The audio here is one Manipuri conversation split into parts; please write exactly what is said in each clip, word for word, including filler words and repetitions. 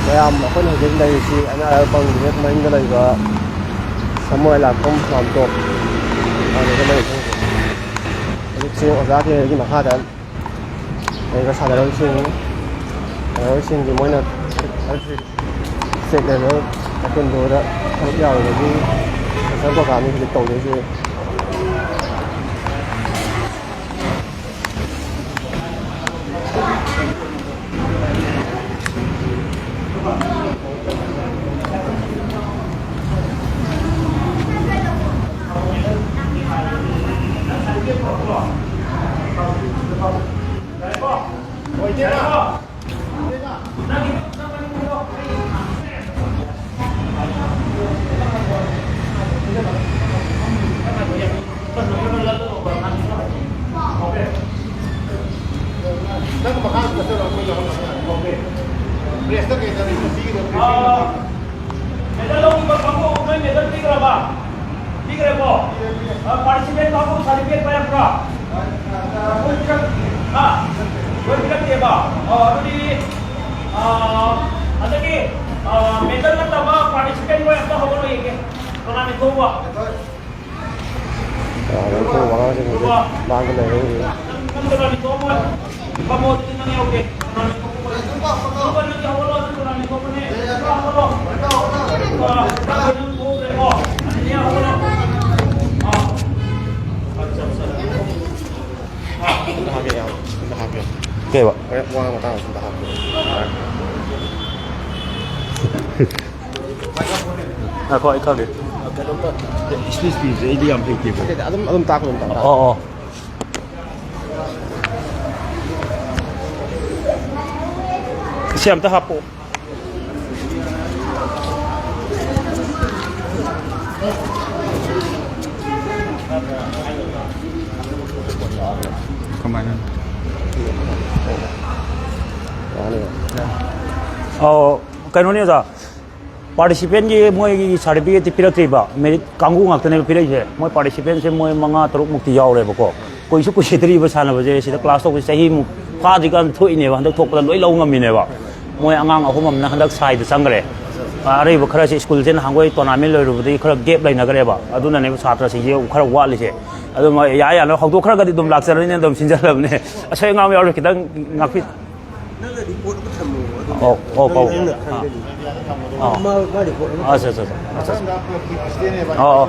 ꯃꯌꯥꯝ, ꯑꯩꯈꯣꯏꯅ ꯍꯧꯖꯤꯛ ꯂꯩꯔꯤꯁꯤ ꯑꯅꯥ ꯂꯥꯏꯌꯦꯡ ꯐꯝꯒꯤ ꯍꯦꯛ ꯃꯅꯤꯡꯗ ꯂꯩꯕ ꯁꯃꯨꯔꯥꯏ ꯂꯥꯛꯐꯝ ꯃꯥꯝꯇꯣꯞ, ꯑꯗꯨꯗ ꯂꯩꯔꯤꯁꯦ ꯍꯧꯖꯤꯛ꯫ ꯍꯧꯖꯤꯛꯁꯤ ꯑꯣꯖꯥ ꯀꯦꯔꯒꯤ ꯃꯈꯥꯗ ꯂꯩꯔꯤꯕ ꯁꯥꯟꯅꯔꯣꯏꯁꯤꯡ, ꯁꯥꯟꯅꯔꯣꯏꯁꯤꯡꯒꯤ ꯃꯣꯏꯅ ꯁ꯭ꯇꯦꯠ ꯂꯦꯚꯦꯜ ꯇꯥꯏꯀꯨꯟꯗꯣꯗ ꯁꯔꯨꯛ ꯌꯥꯔꯨꯕꯒꯤ ꯁꯣꯁꯦꯜ ꯄ꯭ꯔꯣꯒ꯭ꯔꯥꯝꯅꯤ ꯍꯧꯖꯤꯛ ꯇꯧꯗꯣꯏꯁꯦ꯫ ꯅꯪ ꯃꯈꯥꯗ ꯆꯠꯆꯔꯣ, ꯑꯩꯈꯣꯏ ꯌꯥꯎꯔꯝꯃꯒꯦ꯫ ꯄ꯭ꯔꯦꯁꯇ ꯀꯩꯗ ꯂꯩꯒꯦ? ꯄꯤꯒꯗꯕ ꯄ꯭ꯔꯦꯁꯇ ꯑꯥ, ꯃꯦꯗꯜ ꯂꯧꯈꯤꯕ ꯀꯥꯡꯕꯨ ꯅꯣꯏ ꯃꯦꯗꯜ ꯄꯤꯈ꯭ꯔꯕ? ꯄꯤꯈ꯭ꯔꯦꯀꯣ? ꯄꯤꯈ꯭ꯔꯦ, ꯄꯤꯈ꯭ꯔꯦ꯫ ꯑꯥ, ꯄꯥꯔꯇꯤꯁꯤꯄꯦꯟ ꯀꯥꯡꯕꯨ ꯁꯥꯔꯇꯤꯐꯤꯀꯦꯠ ꯄꯥꯏꯔꯛꯄ꯭ꯔꯥ? ꯑꯥ, ꯑꯥ, ꯃꯣꯏ ꯄꯤꯔꯛꯇ꯭ꯔꯤꯌꯦ꯫ ꯍꯥ? ꯄꯤꯔꯛꯇ꯭ꯔꯤꯌꯦ꯫ ꯂꯣꯏ ꯄꯤꯔꯛꯇꯦꯕ? ꯑꯣ, ꯑꯗꯨꯗꯤ, ꯑꯥ, ꯑꯗꯒꯤ, ꯑꯥ, ꯃꯦꯗꯜ ꯅꯠꯇꯕ ꯄꯥꯔꯇꯤꯁꯤꯄꯦꯟ ꯃꯣꯏ ꯑꯝꯇ ꯍꯧꯒꯠꯂꯣ ꯌꯦꯡꯒꯦ꯫ ꯀꯅꯥꯅ ꯊꯣꯛꯄ? ꯌꯥꯔꯦ, ꯑꯩꯈꯣꯏ ꯋꯥꯉꯥꯡꯁꯦ ꯍꯧꯖꯤꯛ ꯂꯥꯡꯕ ꯂꯩꯔꯦ ꯍꯧꯖꯤꯛ꯫ ꯑꯝꯇ ꯍꯥꯞꯀꯦ, ꯏꯌꯥꯝꯕ꯫ ꯑꯝꯇ ꯍꯥꯞꯀꯦ꯫ ꯀꯩꯕ? ꯍꯣꯔꯦꯟ ꯋꯥ ꯉꯥꯡꯕ ꯃꯇꯥꯡꯗꯁꯨ ꯑꯝꯇ ꯍꯥꯞꯀꯦ꯫ ꯉꯥꯏꯈꯣ, ꯑꯩ ꯈꯪꯗꯦ꯫ ꯀꯩꯅꯣꯝꯇ, speech ꯄꯤꯕꯁꯦ ꯑꯩꯗꯤ ꯌꯥꯝ ꯍꯩꯇꯦꯕ꯫ ꯅꯠꯇꯦ, ꯑꯗꯨꯝ, ꯑꯗꯨꯝ ꯇꯥꯛꯄꯗꯣ ꯑꯝꯇ ꯍꯥꯞꯄꯣ꯫ ꯑꯣ, ꯑꯣ꯫ ꯁꯤ ꯑꯝꯇ ꯍꯥꯞꯄꯣ꯫ ꯀꯃꯥꯏꯅ? ꯑꯧ, ꯀꯩꯅꯣꯅꯤ ꯑꯣꯖꯥ, ꯄꯥꯔꯇꯤꯁꯤꯄꯦꯟꯒꯤ ꯃꯣꯏꯒꯤ ꯁꯥꯔꯇꯤꯐꯤꯀꯦꯠꯇꯤ ꯄꯤꯔꯛꯇ꯭ꯔꯤꯕ, ꯃꯦꯔꯤꯠ ꯀꯥꯡꯕꯨ ꯉꯥꯛꯇꯅꯦꯕ ꯄꯤꯔꯛꯏꯁꯦ꯫ ꯃꯣꯏ ꯄꯥꯔꯇꯤꯁꯤꯄꯦꯟꯁꯦ ꯃꯣꯏ ꯃꯉꯥ ꯇꯔꯨꯛꯃꯨꯛꯇꯤ ꯌꯥꯎꯔꯦꯕꯀꯣ꯫ ꯀꯨꯏꯁꯨ ꯀꯨꯏꯁꯤꯗ꯭ꯔꯤꯕ ꯁꯥꯟꯅꯕꯁꯦ, ꯁꯤꯗ ꯀ꯭ꯂꯥꯁ ꯇꯧꯕꯁꯦ ꯆꯍꯤꯃꯨꯛ ꯐꯥꯗ꯭ꯔꯤꯀꯥꯟꯗ ꯊꯣꯛꯏꯅꯦꯕ, ꯍꯟꯗꯛ ꯊꯣꯛꯄꯗ ꯂꯣꯏ ꯂꯧ ꯉꯝꯃꯤꯅꯦꯕ꯫ ꯃꯣꯏ ꯑꯉꯥꯡ ꯑꯍꯨꯝ ꯑꯃꯅ ꯍꯟꯗꯛ ꯁꯥꯏꯗ ꯆꯪꯈ꯭ꯔꯦ꯫ ꯑꯔꯩꯕ ꯈꯔꯁꯤ ꯁ꯭ꯀꯨꯜꯁꯦ ꯅꯍꯥꯟꯈꯣꯏ ꯇꯣꯔꯅꯥꯃꯦꯟ ꯂꯣꯏꯔꯨꯕꯗꯒꯤ ꯈꯔ ꯒꯦꯞ ꯂꯩꯅꯈ꯭ꯔꯦꯕ꯫ ꯑꯗꯨꯅꯅꯦꯕ ꯁꯥꯇ꯭ꯔꯁꯤꯡꯁꯦ ꯈꯔ ꯋꯥꯠꯂꯤꯁꯦ꯫ ꯑꯗꯨ ꯃꯣꯏ ꯌꯥꯏ ꯌꯥꯅ ꯍꯧꯗꯣꯛꯈ꯭ꯔꯒꯗꯤ ꯑꯗꯨꯝ ꯂꯥꯛꯆꯔꯅꯤ, ꯑꯗꯨꯝ ꯁꯤꯟꯖꯜꯂꯕꯅꯦ꯫ ꯑꯁꯣꯏ ꯑꯉꯥꯝ ꯌꯥꯎꯔꯁꯨ ꯈꯤꯇꯪ ꯉꯥꯛꯄꯤ꯫ ꯅꯪꯅ ꯔꯤꯄꯣꯔꯠ ꯑꯃ ꯊꯝꯃꯣ꯫ ꯑꯗꯨꯝ ꯑꯣ, ꯑꯣ, ꯅꯪ, ꯑꯣ꯫ ꯅꯪꯅ ꯑꯥ꯫ ꯈꯪꯒꯅꯤ꯫ ꯑꯥ꯫ ꯃꯥ, ꯃꯥ ꯔꯤꯄꯣꯔꯠ ꯑꯃ ꯑꯠꯆꯥ, ꯑꯠꯆꯥ, ꯑꯠꯆꯥ, ꯑꯠꯆꯥ꯫ ꯑꯣ, ꯑꯣ꯫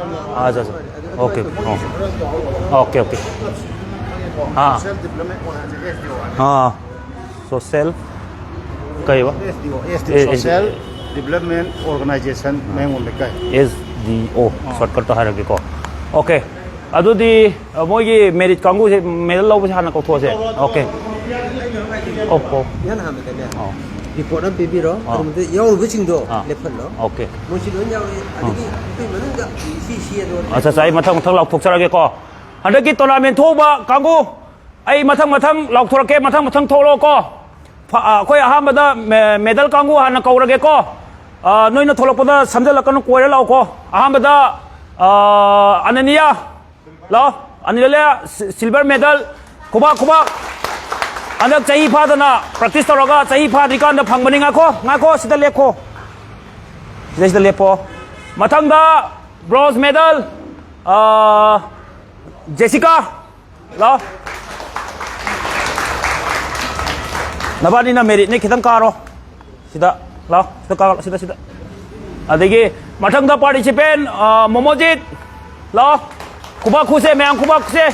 ꯑꯠꯆꯥ, ꯑꯠꯆꯥ꯫ Okay, okay. ꯑꯣ꯫ Okay, okay. ꯑꯥ꯫ ꯑꯥ꯫ ꯁꯣꯁꯦꯜ ꯀꯩꯕ? ꯑꯦꯁ ꯗꯤ ꯑꯣ, ꯑꯦꯁ ꯗꯤ ꯑꯣ, ꯑꯦ, ꯑꯦꯁ ꯗꯤ ꯑꯣ꯫ ꯁꯣꯁꯦꯜ ꯗꯤꯕ꯭ꯂꯞꯃꯦꯟ ꯑꯣꯔꯒꯅꯥꯏꯖꯦꯁꯟ ꯃꯌꯥꯡꯒꯣꯝ ꯂꯩꯀꯥꯏ꯫ ꯑꯦꯁ ꯗꯤ ꯑꯣ, ꯑꯥ꯫ ꯁꯣꯔꯠꯀꯠꯇ ꯍꯥꯏꯔꯒꯦꯀꯣ꯫ ꯑꯣꯀꯦ꯫ ꯑꯗꯨꯗꯤ, ꯑ, ꯃꯣꯏꯒꯤ ꯃꯦꯔꯤꯠ ꯀꯥꯡꯕꯨꯁꯦ, ꯃꯦꯗꯜ ꯂꯧꯕꯁꯦ ꯍꯥꯟꯅ ꯀꯧꯊꯣꯛꯑꯁꯦ꯫ ꯑꯣꯀꯦ꯫ ꯑꯣ, ꯑꯣ꯫ ꯏꯍꯥꯟ ꯍꯥꯟꯕꯗꯅꯦ, ꯑꯣ꯫ ꯔꯤꯄꯣꯔꯠ ꯑꯃ ꯄꯤꯕꯤꯔꯣ, ꯑꯣ꯫ ꯑꯗꯨ ꯃꯇꯨꯡꯗ ꯌꯥꯎꯔꯤꯕꯁꯤꯡꯗꯣ ꯑꯥ꯫ ꯂꯦꯞꯍꯜꯂꯣ꯫ ꯑꯣꯀꯦ꯫ ꯃꯣꯏꯁꯤ ꯂꯣꯏ ꯌꯥꯎꯔꯤ꯫ ꯑꯥ꯫ ꯑꯗꯒꯤ ꯑꯩꯈꯣꯏ ꯃꯅꯨꯡꯗ ꯁꯤ, ꯁꯤ ꯑꯗꯣ ꯑꯠꯆꯥ, ꯑꯠꯆꯥ, ꯑꯩ ꯃꯊꯪ ꯃꯊꯪ ꯂꯥꯎꯊꯣꯛꯆꯔꯒꯦꯀꯣ꯫ ꯍꯟꯗꯛꯀꯤ ꯇꯣꯔꯅꯥꯃꯦꯟ ꯊꯣꯛꯎꯕ ꯀꯥꯡꯕꯨ, ꯑꯩ ꯃꯊꯪ ꯃꯊꯪ ꯂꯥꯎꯊꯣꯔꯛꯀꯦ, ꯃꯊꯪ ꯃꯊꯪ ꯊꯣꯛꯂꯛꯑꯣꯀꯣ꯫ ꯐ-, ꯑ, ꯑꯩꯈꯣꯏ ꯑꯍꯥꯟꯕꯗ ꯃꯦ-, ꯃꯦꯗꯜ ꯀꯥꯡꯕꯨ ꯍꯥꯟꯅ ꯀꯧꯔꯒꯦꯀꯣ꯫ ꯑ, ꯅꯣꯏꯅ ꯊꯣꯛꯂꯛꯄꯗ ꯁꯝꯖꯜꯂꯛꯀꯅꯨ, ꯀꯣꯏꯔ ꯂꯥꯛꯑꯣꯀꯣ꯫ ꯑꯍꯥꯟꯕꯗ, ꯑ, ꯑꯅꯅꯤꯌꯥ, ꯂꯥꯛꯑꯣ꯫ ꯑꯅꯅꯤꯌꯥ, ꯁꯤ-, ꯁꯤꯜꯚꯔ ꯃꯦꯗꯜ꯫ ꯈꯨꯕꯥꯛ, ꯈꯨꯕꯥꯛ꯫ ꯍꯟꯗꯛ ꯆꯍꯤ ꯐꯥꯗꯅ ꯄ꯭ꯔꯦꯛꯇꯤꯁ ꯇꯧꯔꯒ ꯆꯍꯤ ꯐꯥꯗ꯭ꯔꯤꯀꯥꯟꯗ ꯐꯪꯕꯅꯤ꯫ ꯉꯥꯏꯈꯣ, ꯉꯥꯏꯈꯣ, ꯁꯤꯗ ꯂꯦꯞꯈꯣ꯫ ꯁꯤꯗꯩꯁꯤꯗ ꯂꯦꯞꯄꯣ꯫ ꯃꯊꯪꯗ ꯕ꯭ꯔꯣꯟꯖ ꯃꯦꯗꯜ, ꯑ, ꯖꯦꯁꯤꯀꯥ꯫ ꯂꯥꯛꯑꯣ꯫ ꯅꯕꯥꯅꯤꯅ ꯃꯦꯔꯤꯠꯅꯤ, ꯈꯤꯇꯪ ꯀꯥꯔꯣ꯫ ꯁꯤꯗ ꯂꯥꯛꯑꯣ, ꯁꯤꯗ ꯀꯥꯔꯣ, ꯁꯤꯗ, ꯁꯤꯗ꯫ ꯑꯗꯒꯤ ꯃꯊꯪꯗ ꯄꯥꯔꯇꯤꯁꯤꯄꯦꯟ, ꯑ, ꯃꯣꯃꯣꯖꯤꯠ, ꯂꯥꯛꯑꯣ꯫ ꯈꯨꯕꯥꯛ ꯈꯨꯁꯦ, ꯃꯌꯥꯝ ꯈꯨꯕꯥꯛ ꯈꯨꯁꯦ꯫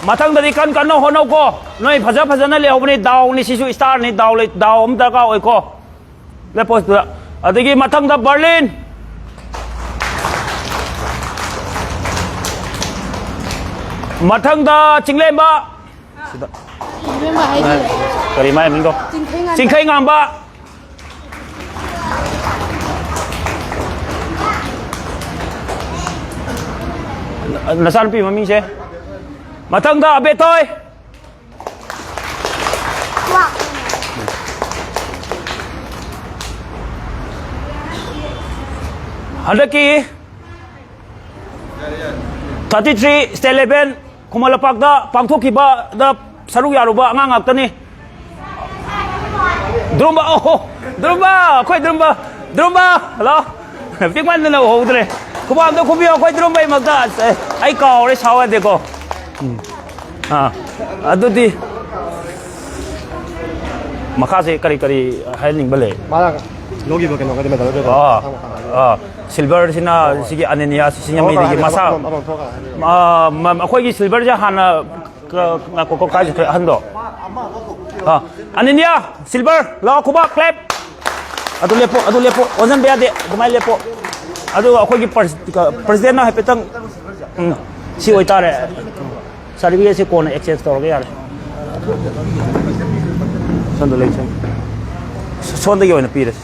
ꯃꯊꯪꯗꯗꯤ ꯀꯟ ꯀꯟꯅ ꯍꯣꯠꯅꯧꯀꯣ꯫ ꯅꯣꯏ ꯐꯖ ꯐꯖꯅ ꯂꯩꯍꯧꯕꯅꯤ, ꯗꯥꯎꯅꯤ, ꯁꯤꯁꯨ ꯏꯁꯇꯥꯔꯅꯤ, ꯗꯥꯎ ꯂꯩ-, ꯗꯥꯎ ꯑꯃ ꯗꯔꯀꯥꯔ ꯑꯣꯏꯀꯣ꯫ ꯂꯦꯞꯄꯣ ꯁꯤꯗ꯫ ꯑꯗꯒꯤ ꯃꯊꯪꯗ ꯕꯔꯂꯤꯟ꯫ ꯃꯊꯪꯗ ꯆꯤꯡꯂꯦꯝꯕ꯫ ꯁꯤꯗ꯫ ꯏꯕꯦꯝꯃ ꯍꯥꯏꯗꯤ ꯀꯔꯤ ꯃꯥꯏ ꯃꯤꯡꯗꯣ? ꯆꯤꯡꯈꯩ ꯉꯥꯟꯕ꯫ ꯆꯤꯡꯈꯩ ꯉꯥꯟꯕ꯫ ꯅꯆꯥꯅꯨꯄꯤ ꯃꯃꯤꯡꯁꯦ? ꯃꯊꯪꯗ ꯑꯕꯦꯇꯣꯏ꯫ ꯍꯟꯗꯛꯀꯤ thirty three state level ꯈꯨꯃꯟ ꯂꯝꯄꯥꯛꯇ ꯄꯥꯡꯊꯣꯛꯈꯤꯕꯗ ꯁꯔꯨꯛ ꯌꯥꯔꯨꯕ ꯑꯉꯥꯡ ꯉꯥꯛꯇꯅꯤ꯫ ꯗ꯭ꯔꯨꯝꯕ, ꯑꯣꯍꯣ! ꯗ꯭ꯔꯨꯝꯕ! ꯑꯩꯈꯣꯏ ꯗ꯭ꯔꯨꯝꯕ! ꯗ꯭ꯔꯨꯝꯕ! ꯍꯜꯂꯣ! ꯄꯤꯛꯃꯟꯗꯅ ꯎꯍꯧꯗ꯭ꯔꯦ꯫ ꯈꯨꯕꯥꯛ ꯑꯝꯇ ꯈꯨꯕꯤꯌꯣ ꯑꯩꯈꯣꯏ ꯗ꯭ꯔꯨꯝꯕꯩꯃꯛꯇ꯫ ꯑꯁ, ꯑꯦ, ꯑꯩ ꯀꯥꯎꯔꯦ, ꯁꯥꯎ ꯌꯥꯗꯦꯀꯣ꯫ ꯎꯝ꯫ ꯑꯥ, ꯑꯗꯨꯗꯤ ꯃꯈꯥꯁꯦ ꯀꯔꯤ ꯀꯔꯤ ꯍꯥꯏꯍꯟꯅꯤꯡꯕ ꯂꯩ? ꯃꯥꯅ ꯂꯧꯈꯤꯕ ꯀꯩꯅꯣꯒꯗꯤ medal ꯑꯣꯏꯗꯣꯏꯔꯣ? ꯑꯥ, ꯃꯊꯪ ꯃꯊꯪ ꯍꯥꯏꯕꯤꯌꯨ꯫ ꯑꯥ, silverꯁꯤꯅ ꯁꯤꯒꯤ ꯑꯅꯅꯤꯌꯥ ꯁꯤꯡꯖꯃꯩꯗꯒꯤ ꯃꯁꯥ, ꯑꯃꯃꯝ, ꯑꯃꯃꯝ ꯊꯣꯛꯑꯒ ꯍꯥꯏꯕꯤꯌꯨ꯫ ꯑꯥ, ꯃ-, ꯑꯩꯈꯣꯏꯒꯤ silverꯁꯦ ꯍꯥꯟꯅ ꯀ-, ꯉꯥꯏꯈꯣꯀꯣ, ꯀꯥꯏ ꯆꯠꯈ꯭ꯔꯦ ꯑꯍꯟꯗꯣ? ꯑꯥ, ꯑꯅꯅꯤꯌꯥ, silver, ꯂꯥꯛꯑꯣ, ꯈꯨꯕꯥꯛ, clap꯫ ꯑꯗꯨ ꯂꯦꯞꯄꯣ, ꯑꯗꯨ ꯂꯦꯞꯄꯣ, ꯑꯣꯟꯁꯤꯟꯕ ꯌꯥꯗꯦ, ꯑꯗꯨꯃꯥꯏꯅ ꯂꯦꯞꯄꯣ꯫ ꯑꯗꯨ ꯑꯩꯈꯣꯏꯒꯤ ꯄ꯭ꯔꯁ-, ꯀ-, presidentꯅ ꯍꯥꯏꯐꯦꯠꯇꯪ, ꯎꯝ, ꯁꯤ ꯑꯣꯏꯇꯥꯔꯦ꯫ Certificateꯁꯦ ꯀꯣꯟꯅ exchange ꯇꯧꯔꯒ ꯌꯥꯔꯦ꯫ ꯁꯣꯝꯗ ꯂꯩ, ꯁꯣꯝ-, ꯁꯣꯝꯗꯒꯤ ꯑꯣꯏꯅ ꯄꯤꯔꯁꯤ꯫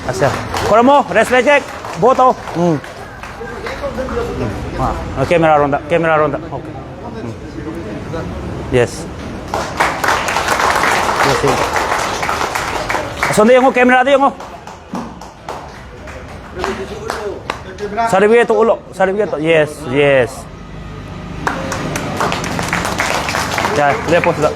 ꯑꯁꯦ, ꯈꯣꯏꯔꯝꯃꯣ, respect, vote ꯇꯧ꯫ ꯎꯝ꯫ ꯎꯝ꯫ ꯑꯥ, camera ꯔꯣꯝꯗ, camera ꯔꯣꯝꯗ꯫ Okay꯫ ꯎꯝ꯫ Yes꯫ Yes, yes꯫ ꯑꯁꯣꯝꯗ ꯌꯦꯡꯉꯣ, cameraꯗ ꯌꯦꯡꯉꯣ꯫ Certificateꯇꯣ ꯎꯠꯂꯣ, certificateꯇꯣ꯫ Yes, yes꯫ ꯌꯥꯔꯦ, ꯂꯦꯞꯄꯣ ꯁꯤꯗ꯫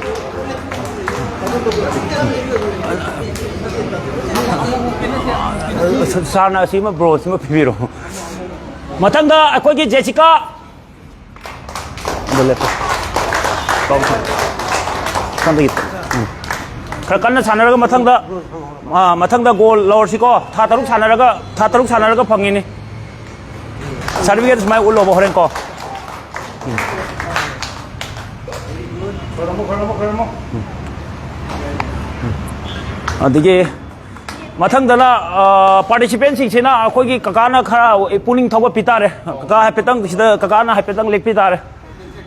ꯁꯥꯔꯅ ꯑꯁꯤꯃ, bro, ꯁꯤꯃ ꯄꯤꯕꯤꯔꯣ꯫ ꯃꯊꯪꯗ ꯑꯩꯈꯣꯏꯒꯤ ꯖꯦꯁꯤꯀꯥ꯫ ꯑꯗꯨ ꯂꯦꯞꯄꯣ꯫ ꯀꯥꯎ-, ꯁꯣꯝꯗꯒꯤ꯫ ꯎꯝ꯫ ꯈꯔ ꯀꯟꯅ ꯁꯥꯟꯅꯔꯒ ꯃꯊꯪꯗ, ꯑꯥ, ꯃꯊꯪꯗ gold ꯂꯧꯔꯁꯤꯀꯣ꯫ ꯊꯥ ꯇꯔꯨꯛ ꯁꯥꯟꯅꯔꯒ, ꯊꯥ ꯇꯔꯨꯛ ꯁꯥꯟꯅꯔꯒ ꯐꯪꯉꯤꯅꯤ꯫ Certificate ꯁꯨꯃꯥꯏꯅ ꯎꯠꯂꯣꯕ ꯍꯣꯔꯦꯟ ꯀꯣ꯫ ꯎꯝ꯫ ꯎꯝ꯫ ꯎꯝ꯫ ꯑꯗꯒꯤ ꯃꯊꯪꯗꯅ, ꯑ, participantꯁꯤꯡꯁꯤꯅ ꯑꯩꯈꯣꯏꯒꯤ ꯀꯀꯥꯅ ꯈꯔ ꯄꯨꯛꯅꯤꯡ ꯊꯧꯒꯠꯄꯤ ꯇꯥꯔꯦ꯫ ꯀꯀꯥ ꯍꯥꯏꯐꯦꯠꯇꯪ ꯁꯤꯗ, ꯀꯀꯥꯅ ꯍꯥꯏꯐꯦꯠꯇꯪ ꯂꯦꯞꯄꯤ ꯇꯥꯔꯦ꯫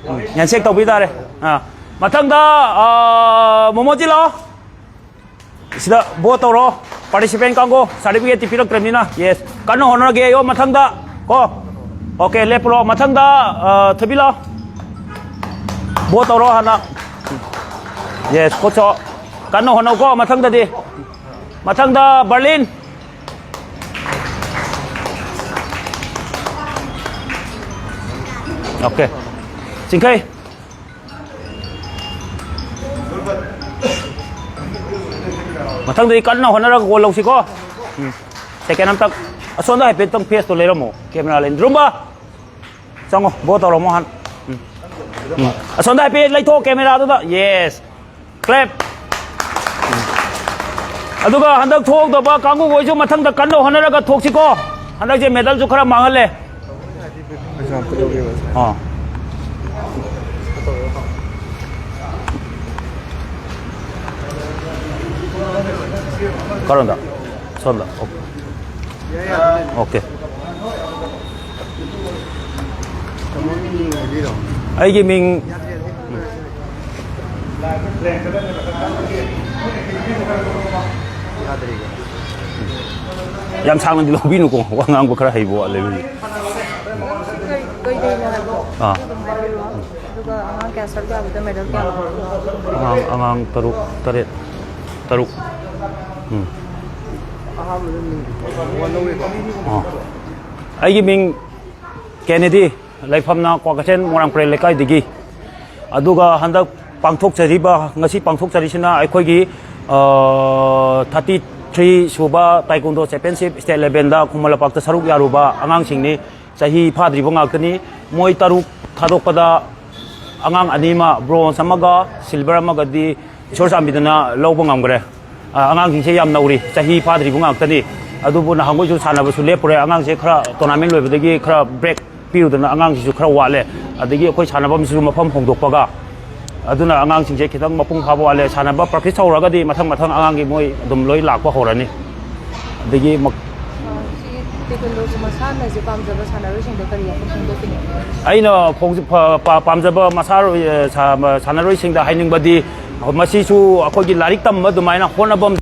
ꯎꯝ, handshake ꯇꯧꯕꯤ ꯇꯥꯔꯦ꯫ ꯑ, ꯃꯊꯪꯗ, ꯑ, ꯃꯣꯃꯣꯖꯤ ꯂꯥꯛꯑꯣ꯫ ꯁꯤꯗ vote ꯇꯧꯔꯣ꯫ Participant ꯀꯥꯡꯕꯨ, certificateꯇꯤ ꯄꯤꯔꯛꯇ꯭ꯔꯕꯅꯤꯅ꯫ Yes꯫ ꯀꯟꯅ ꯍꯣꯠꯅꯔꯒꯦ ꯌꯣ ꯃꯊꯪꯗ꯫ ꯀꯣ꯫ Okay, ꯂꯦꯞꯄꯨꯔꯣ꯫ ꯃꯊꯪꯗ, ꯑ, ꯊꯣꯏꯕꯤ ꯂꯥꯛꯑꯣ꯫ Vote ꯇꯧꯔꯣ ꯍꯥꯟꯅ꯫ Yes, ꯈꯨꯠꯁꯣ꯫ ꯀꯟꯅ ꯍꯣꯠꯅꯧꯀꯣ ꯃꯊꯪꯗꯗꯤ꯫ ꯃꯊꯪꯗ ꯕꯔꯂꯤꯟ꯫ Okay꯫ ꯆꯤꯡꯈꯩ꯫ ꯃꯊꯪꯗꯗꯤ ꯀꯟꯅ ꯍꯣꯠꯅꯔꯒ ꯒꯣꯜ ꯂꯧꯁꯤꯀꯣ꯫ ꯎꯝ꯫ ꯁꯦꯀꯦꯟ ꯑꯝꯇꯪ ꯑꯁꯣꯝꯗ ꯍꯥꯏꯐꯦꯠꯇꯪ ꯐꯦꯁꯇꯣ ꯂꯩꯔꯝꯃꯣ, ꯀꯦꯃꯦꯔꯥ ꯂꯩꯅ꯫ ꯗ꯭ꯔꯨꯝꯕ, ꯆꯪꯉꯣ, ꯕꯣꯜ ꯇꯧꯔꯝꯃꯣ ꯍꯥꯟ꯫ ꯎꯝ꯫ ꯎꯝ꯫ ꯑꯁꯣꯝꯗ ꯍꯥꯏꯐꯦꯠ ꯂꯩꯊꯣꯛꯑꯣ ꯀꯦꯃꯦꯔꯥꯗꯨꯗ꯫ ꯌꯦꯁ꯫ ꯀ꯭ꯂꯦꯞ꯫ ꯎꯝ꯫ ꯑꯗꯨꯒ ꯍꯟꯗꯛ ꯊꯣꯛꯍꯧꯗꯕ ꯀꯥꯡꯕꯨꯈꯣꯏꯁꯨ ꯃꯊꯪꯗ ꯀꯟꯅ ꯍꯣꯠꯅꯔꯒ ꯊꯣꯛꯁꯤꯀꯣ꯫ ꯍꯟꯗꯛꯁꯦ ꯃꯦꯗꯜꯁꯨ ꯈꯔ ꯃꯥꯡꯍꯜꯂꯦ꯫ ꯑꯩꯁꯨ ꯑꯝꯇ ꯂꯧꯒꯦꯕ꯫ ꯑꯥ꯫ ꯀꯔꯣꯝꯗ? ꯁꯣꯝꯗ꯫ ꯑꯣꯀꯦ꯫ ꯑꯣꯀꯦ꯫ ꯇꯥꯃꯣꯒꯤ ꯃꯤꯡ ꯍꯥꯏꯕꯤꯔꯣ꯫ ꯑꯩꯒꯤ ꯃꯤꯡ ꯌꯥꯗ꯭ꯔꯤꯕ꯫ ꯌꯥꯝ ꯁꯥꯡꯅꯗꯤ ꯂꯧꯕꯤꯅꯨꯀꯣ, ꯋꯥ ꯉꯥꯡꯕ ꯈꯔ ꯍꯩꯕ ꯋꯥꯠꯂꯦ ꯍꯧꯖꯤꯛ꯫ ꯅꯪ ꯁꯤ ꯀꯔꯤ, ꯀꯩꯗꯩꯅꯣ ꯍꯥꯏꯕꯗꯣ ꯑꯥ꯫ ꯑꯗꯨ ꯑꯗꯨꯝ ꯍꯥꯏꯕꯤꯔꯣ꯫ ꯑꯗꯨꯒ ꯑꯉꯥꯡ ꯀꯌꯥ ꯁꯔꯨꯛ ꯌꯥꯕꯗ ꯃꯦꯗꯜ ꯀꯌꯥ ꯂꯧꯔꯤꯅꯣ? ꯑꯉꯥꯡ, ꯑꯉꯥꯡ ꯇꯔꯨꯛ, ꯇꯔꯦꯠ, ꯇꯔꯨꯛ꯫ ꯎꯝ꯫ ꯑꯍꯥꯟꯕꯗ ꯃꯤꯡ ꯋꯥ ꯂꯧꯋꯦꯀꯣ꯫ ꯑꯥ꯫ ꯑꯩꯒꯤ ꯃꯤꯡ ꯀꯦꯅꯦꯗꯤ, ꯂꯩꯐꯝꯅ ꯀ꯭ꯋꯥꯀꯩꯊꯦꯜ ꯃꯣꯏꯔꯥꯡ ꯄꯔꯦꯜ ꯂꯩꯀꯥꯏꯗꯒꯤ꯫ ꯑꯗꯨꯒ ꯍꯟꯗꯛ ꯄꯥꯡꯊꯣꯛꯆꯔꯤꯕ, ꯉꯁꯤ ꯄꯥꯡꯊꯣꯛꯆꯔꯤꯁꯤꯅ ꯑꯩꯈꯣꯏꯒꯤ, ꯑ, ꯊꯥꯔꯇꯤ ꯊ꯭ꯔꯤ ꯁꯨꯕ ꯇꯥꯏꯀꯨꯟꯗꯣ ꯆꯦꯝꯄꯤꯌꯟꯁꯤꯞ ꯁ꯭ꯇꯦꯠ ꯂꯦꯚꯦꯜꯗ ꯈꯨꯃꯟ ꯂꯝꯄꯥꯛꯇ ꯁꯔꯨꯛ ꯌꯥꯔꯨꯕ ꯑꯉꯥꯡꯁꯤꯡꯅꯤ꯫ ꯆꯍꯤ ꯐꯥꯗ꯭ꯔꯤꯕ ꯉꯥꯛꯇꯅꯤ꯫ ꯃꯣꯏ ꯇꯔꯨꯛ ꯊꯥꯗꯣꯛꯄꯗ ꯑꯉꯥꯡ ꯑꯅꯤ ꯑꯃ ꯕ꯭ꯔꯣꯟꯖ ꯑꯃꯒ ꯁꯤꯜꯚꯔ ꯑꯃꯒꯗꯤ ꯏꯁꯣꯔ ꯆꯥꯟꯕꯤꯗꯅ ꯂꯧꯕ ꯉꯝꯈ꯭ꯔꯦ꯫ ꯑ, ꯑꯉꯥꯡꯁꯤꯡꯁꯦ ꯌꯥꯝ ꯅꯧꯔꯤ, ꯆꯍꯤ ꯐꯥꯗ꯭ꯔꯤꯕ ꯉꯥꯛꯇꯅꯤ꯫ ꯑꯗꯨꯕꯨ ꯅꯍꯥꯟꯈꯣꯏꯁꯨ ꯁꯥꯟꯅꯕꯁꯨ ꯂꯦꯞꯄꯨꯔꯦ꯫ ꯑꯉꯥꯡꯁꯦ ꯈꯔ ꯇꯣꯔꯅꯥꯃꯦꯟ ꯂꯣꯏꯕꯗꯒꯤ ꯈꯔ ꯕ꯭ꯔꯦꯛ ꯄꯤꯔꯨꯗꯅ ꯑꯉꯥꯡꯁꯤꯁꯨ ꯈꯔ ꯋꯥꯠꯂꯦ꯫ ꯑꯗꯒꯤ ꯑꯩꯈꯣꯏ ꯁꯥꯟꯅꯐꯝꯁꯤꯁꯨ ꯃꯐꯝ ꯍꯣꯡꯗꯣꯛꯄꯒ, ꯑꯗꯨꯅ ꯑꯉꯥꯡꯁꯤꯡꯁꯦ ꯈꯤꯇꯪ ꯃꯄꯨꯡ ꯐꯥꯕ ꯋꯥꯠꯂꯦ꯫ ꯁꯥꯟꯅꯕ ꯄ꯭ꯔꯥꯛꯇꯤꯁ ꯍꯧꯔꯒꯗꯤ ꯃꯊꯪ ꯃꯊꯪ ꯑꯉꯥꯡꯒꯤ ꯃꯣꯏ ꯑꯗꯨꯝ ꯂꯣꯏ ꯂꯥꯛꯄ ꯍꯧꯔꯅꯤ꯫ ꯑꯗꯒꯤ ꯃꯛ- ꯑ, ꯁꯤ ꯇꯦꯀꯣꯟꯗꯣꯁꯦ ꯃꯁꯥꯟꯅꯁꯦ ꯄꯥꯝꯖꯕ ꯁꯥꯟꯅꯔꯣꯏꯁꯤꯡꯗ ꯀꯔꯤ ꯋꯥꯐꯝ ꯐꯣꯡꯗꯣꯛꯄꯤꯅꯤꯡꯉꯤ? ꯑꯩꯅ ꯐꯣꯡ-, ꯐ-, ꯄ-, ꯄꯥꯝꯖꯕ ꯃꯁꯥꯔꯣꯏ-, ꯑ, ꯁꯥ-, ꯃ-, ꯁꯥꯟꯅꯔꯣꯏꯁꯤꯡꯗ ꯍꯥꯏꯅꯤꯡꯕꯗꯤ, ꯃꯁꯤꯁꯨ ꯑꯩꯈꯣꯏꯒꯤ ꯂꯥꯏꯔꯤꯛ ꯇꯝꯕ ꯑꯗꯨꯃꯥꯏꯅ ꯍꯣꯠꯅꯕ ꯑꯃ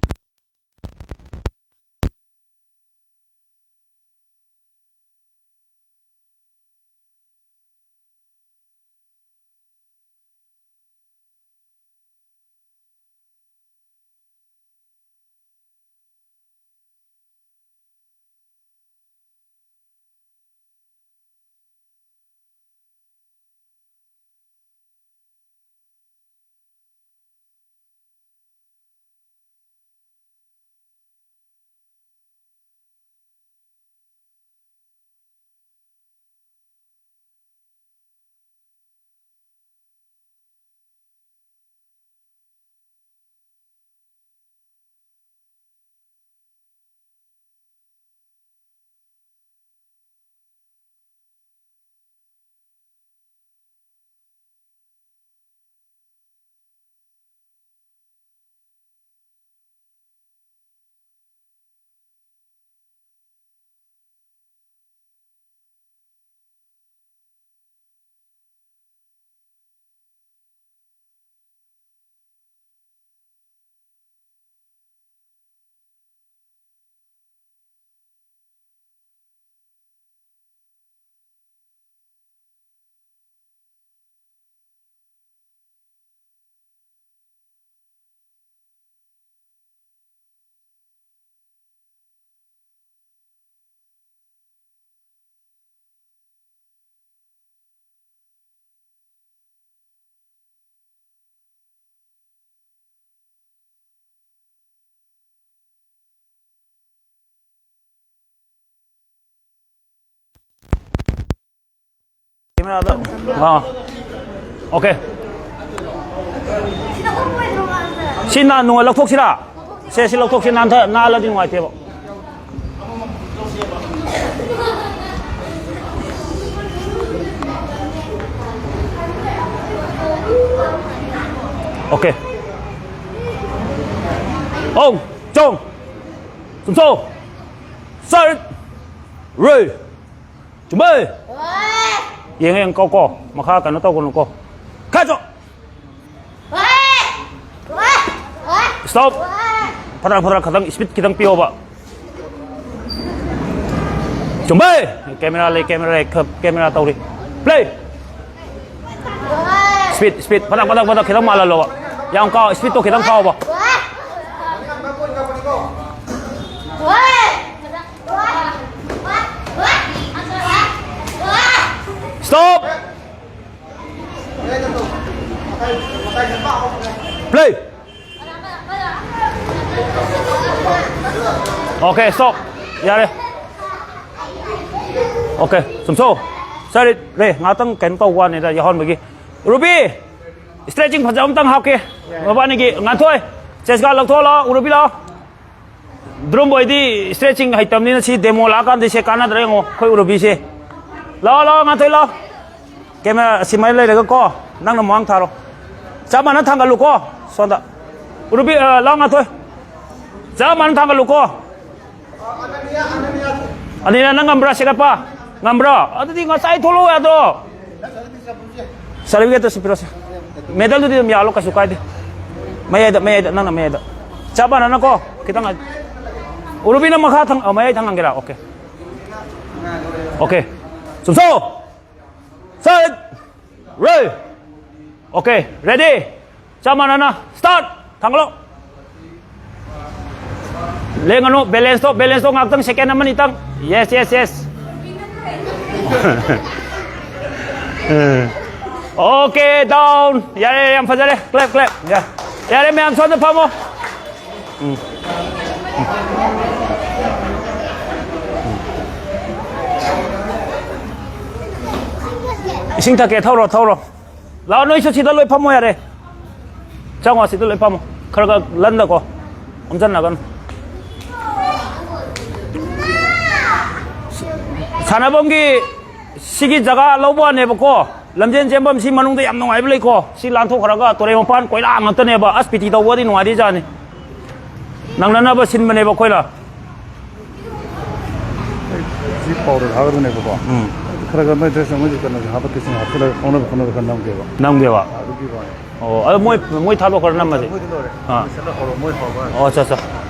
ꯑꯥ꯫ ꯑꯣꯀꯦ꯫ ꯁꯤ ꯅꯥ-, ꯅꯨꯡꯉꯥꯏ-, ꯂꯧꯊꯣꯛꯁꯤꯔꯥ? ꯁꯦ, ꯁꯤ ꯂꯧꯊꯣꯛꯁꯤ, ꯅꯥꯟꯊ-, ꯅꯥꯜꯂꯗꯤ ꯅꯨꯡꯉꯥꯏꯇꯦꯕ꯫ ꯑꯣꯀꯦ꯫ ꯑꯧ, ꯆꯣꯡ꯫ ꯆꯨꯝꯁꯧ꯫ ꯁꯥꯏꯠ꯫ ꯔꯦ꯫ ꯆꯨꯝꯕꯩ꯫ ꯌꯦꯡꯉ ꯌꯦꯡ ꯀꯧ ꯀꯣ꯫ ꯃꯈꯥ ꯀꯩꯅꯣ ꯇꯧꯒꯅꯨ ꯀꯣ꯫ ꯈꯥꯏꯗꯣ꯫ ꯁ꯭ꯇꯣꯞ꯫ ꯐꯗ꯭ꯔꯛ ꯐꯗ꯭ꯔꯛ ꯈꯤꯇꯪ ꯁ꯭ꯄꯤꯗ ꯈꯤꯇꯪ ꯄꯤꯌꯣꯕ꯫ ꯆꯨꯝꯕꯩ꯫ ꯀꯦꯃꯦꯔꯥ ꯂꯩ, ꯀꯦꯃꯦꯔꯥ ꯂꯩ, ꯈ-, ꯀꯦꯃꯦꯔꯥ ꯇꯧꯔꯤ꯫ ꯄ꯭ꯂꯦ꯫ Speed, speed. ꯐꯗꯛ, ꯐꯗꯛ, ꯐꯗꯛ ꯈꯤꯇꯪ ꯃꯥꯜꯍꯜꯂꯣꯕ꯫ ꯌꯥꯝ ꯀꯥꯎ, ꯁ꯭ꯄꯤꯗꯇꯣ ꯈꯤꯇꯪ ꯀꯥꯎꯕ꯫ ꯁ꯭ꯇꯣꯞ꯫ ꯄ꯭ꯂꯦ꯫ Okay, stop. ꯌꯥꯔꯦ꯫ ꯑꯣꯀꯦ, ꯆꯨꯝꯁꯧ꯫ ꯁꯥꯔꯤ, ꯔꯦ, ꯉꯥꯛꯇꯪ ꯀꯩꯅꯣ ꯇꯧꯕ ꯋꯥꯅꯤꯗ, ꯌꯥꯎꯍꯟꯕꯒꯤ꯫ ꯔꯨꯕꯤ, ꯁ꯭ꯇꯔꯦꯆꯤꯡ ꯐꯖꯕ ꯑꯝꯇꯪ ꯍꯥꯞꯀꯦ꯫ ꯃꯕꯥꯅꯤꯒꯤ ꯉꯥꯟꯊꯣꯏ, ꯆꯦꯁ ꯒꯥꯔꯗ ꯂꯧꯊꯣꯛꯍꯜꯂꯣ, ꯎꯔꯨꯕꯤ ꯂꯥꯛꯑꯣ꯫ ꯗ꯭ꯔꯨꯝ ꯕꯣꯏꯗꯤ ꯁ꯭ꯇꯔꯦꯆꯤꯡ ꯍꯩꯇꯕꯅꯤꯅ ꯁꯤ ꯗꯦꯃꯣ ꯂꯥꯛꯑꯀꯥꯟꯗ ꯁꯦ ꯀꯥꯟꯅꯗ꯭ꯔꯦ ꯌꯦꯡꯉꯣ, ꯑꯩꯈꯣꯏ ꯎꯔꯨꯕꯤꯁꯦ꯫ ꯂꯥꯛꯑꯣ, ꯂꯥꯛꯑꯣ, ꯉꯥꯟꯊꯣꯏ ꯂꯥꯛꯑꯣ꯫ ꯀꯦꯃꯦꯔꯥ ꯁꯤꯃꯥꯏ ꯂꯩꯔꯒ ꯀꯣ, ꯅꯪꯅ ꯃꯃꯥꯡ ꯊꯥꯔꯣ꯫ ꯆꯞ ꯃꯥꯟꯅ ꯊꯥꯡꯒꯠꯂꯨꯀꯣ, ꯁꯣꯝꯗ꯫ ꯎꯔꯨꯕꯤ, ꯑ, ꯂꯥꯛꯑꯣ ꯉꯥꯟꯊꯣꯏ꯫ ꯆꯞ ꯃꯥꯟꯅ ꯊꯥꯡꯒꯠꯂꯨꯀꯣ꯫ ꯑꯅꯤꯔ ꯅꯪ ꯉꯝꯕ꯭ꯔꯥ ꯁꯦꯒꯠꯄ? ꯉꯝꯕ꯭ꯔꯣ? ꯑꯗꯨꯗꯤ ꯉꯁꯥꯏ ꯊꯣꯛꯂꯛꯑꯣ ꯌꯥꯗ꯭ꯔꯣ? ꯁꯥꯔꯇꯤꯐꯤꯀꯦꯠꯇꯨ ꯁꯤ ꯄꯤꯔꯛꯑꯣꯁꯦ꯫ ꯃꯦꯗꯜꯗꯨꯗꯤ ꯑꯗꯨꯝ ꯌꯥꯜꯂꯣ, ꯀꯩꯁꯨ ꯀꯥꯏꯗꯦ꯫ ꯃꯌꯥꯏꯗ, ꯃꯌꯥꯏꯗ, ꯅꯪꯅ ꯃꯌꯥꯏꯗ꯫ ꯆꯞ ꯃꯥꯟꯅꯅꯀꯣ, ꯈꯤꯇꯪ꯫ ꯎꯔꯨꯕꯤꯅ ꯃꯈꯥ ꯊꯪ-, ꯑ, ꯃꯌꯥꯏ ꯊꯪꯍꯟꯒꯦꯔꯥ? ꯑꯣꯀꯦ꯫ ꯑꯣꯀꯦ꯫ ꯆꯨꯝꯁꯧ! ꯁꯥꯏꯠ! ꯔꯦ! Okay, ready? ꯆꯞ ꯃꯥꯟꯅꯅ, ꯁ꯭ꯇꯥꯔꯠ! ꯊꯥꯡꯒꯠꯂꯣ꯫ ꯂꯦꯡꯒꯅꯨ, ꯕꯦꯂꯦꯟꯁꯇꯣ, ꯕꯦꯂꯦꯟꯁꯇꯣ ꯉꯥꯛꯇꯪ, ꯁꯦꯀꯦꯟ ꯑꯃꯅꯤꯇꯪ꯫ Yes, yes, yes. Okay, down. ꯌꯥꯔꯦ, ꯌꯥꯝ ꯐꯖꯔꯦ꯫ ꯀ꯭ꯂꯦꯞ, ꯀ꯭ꯂꯦꯞ꯫ ꯌꯥ-, ꯌꯥꯔꯦ, ꯃꯌꯥꯝ ꯁꯣꯝꯗ ꯐꯝꯃꯣ꯫ ꯎꯝ꯫ ꯎꯝ꯫ ꯏꯁꯤꯡ ꯊꯛꯀꯦ, ꯊꯧꯔꯣ, ꯊꯧꯔꯣ꯫ ꯂꯥꯛꯑꯣ, ꯅꯣꯏꯁꯨ ꯁꯤꯗ ꯂꯣꯏ ꯐꯝꯃꯣ ꯌꯥꯔꯦ꯫ ꯆꯪꯉꯣ, ꯁꯤꯗ ꯂꯣꯏ ꯐꯝꯃꯣ꯫ ꯈꯔ ꯈꯔ ꯂꯟꯗꯀꯣ, ꯑꯣꯝꯁꯤꯟꯅꯒꯅꯨ꯫ ꯁꯥꯟꯅꯐꯝꯒꯤ ꯁꯤꯒꯤ ꯖꯒꯥ ꯂꯧꯕ ꯋꯥꯅꯦꯕꯀꯣ꯫ ꯂꯝꯖꯦꯟ ꯆꯦꯟꯐꯝ ꯁꯤ ꯃꯅꯨꯡꯗ ꯌꯥꯝ ꯅꯨꯡꯉꯥꯏꯕ ꯂꯩꯀꯣ꯫ ꯁꯤ ꯂꯥꯟꯊꯣꯛꯈ꯭ꯔꯒ ꯇꯨꯔꯦꯜ ꯃꯄꯥꯟ ꯀꯣꯏꯂꯥ ꯉꯥꯛꯇꯅꯦꯕ꯫ ꯑꯁ, ꯄꯤ ꯇꯤ ꯇꯧꯕꯗꯤ ꯅꯨꯡꯉꯥꯏꯗꯣꯏꯖꯥꯠꯅꯤ꯫ ꯅꯪꯅꯅꯕ ꯁꯤꯟꯕꯅꯦꯕ ꯑꯩꯈꯣꯏꯅ꯫ ꯁꯤ ꯄꯥꯎꯗ ꯊꯥꯒꯗꯕꯅꯦꯕꯀꯣ꯫ ꯎꯝ꯫ ꯈꯔ ꯈꯔ ꯅꯣꯏ ꯗ꯭ꯔꯦꯁ ꯑꯃꯗꯤ ꯀꯩꯅꯣꯁꯦ ꯍꯥꯞꯄꯛꯀꯦ, ꯁꯤꯅ ꯍꯥꯞꯆꯤꯜꯂꯒ ꯀꯥꯎꯅꯕ ꯈꯣꯠꯅꯕ ꯈꯔ ꯅꯝꯒꯦꯕ꯫ ꯅꯝꯒꯦꯕ꯫ ꯑꯗꯨꯒꯤ ꯋꯥꯅꯤ꯫ ꯑꯣ, ꯑꯗꯣ ꯃꯣꯏ, ꯃꯣꯏ ꯊꯥꯗꯣꯛꯈ꯭ꯔ ꯅꯝꯃꯁꯦ꯫ ꯃꯣꯏꯗꯤ ꯂꯣꯏꯔꯦ꯫ ꯑꯥ꯫ ꯁꯤꯗ ꯍꯧꯔꯣ, ꯃꯣꯏ ꯍꯧꯔꯣ꯫ ꯑꯣ, ꯑꯠꯆꯥ, ꯑꯠꯆꯥ꯫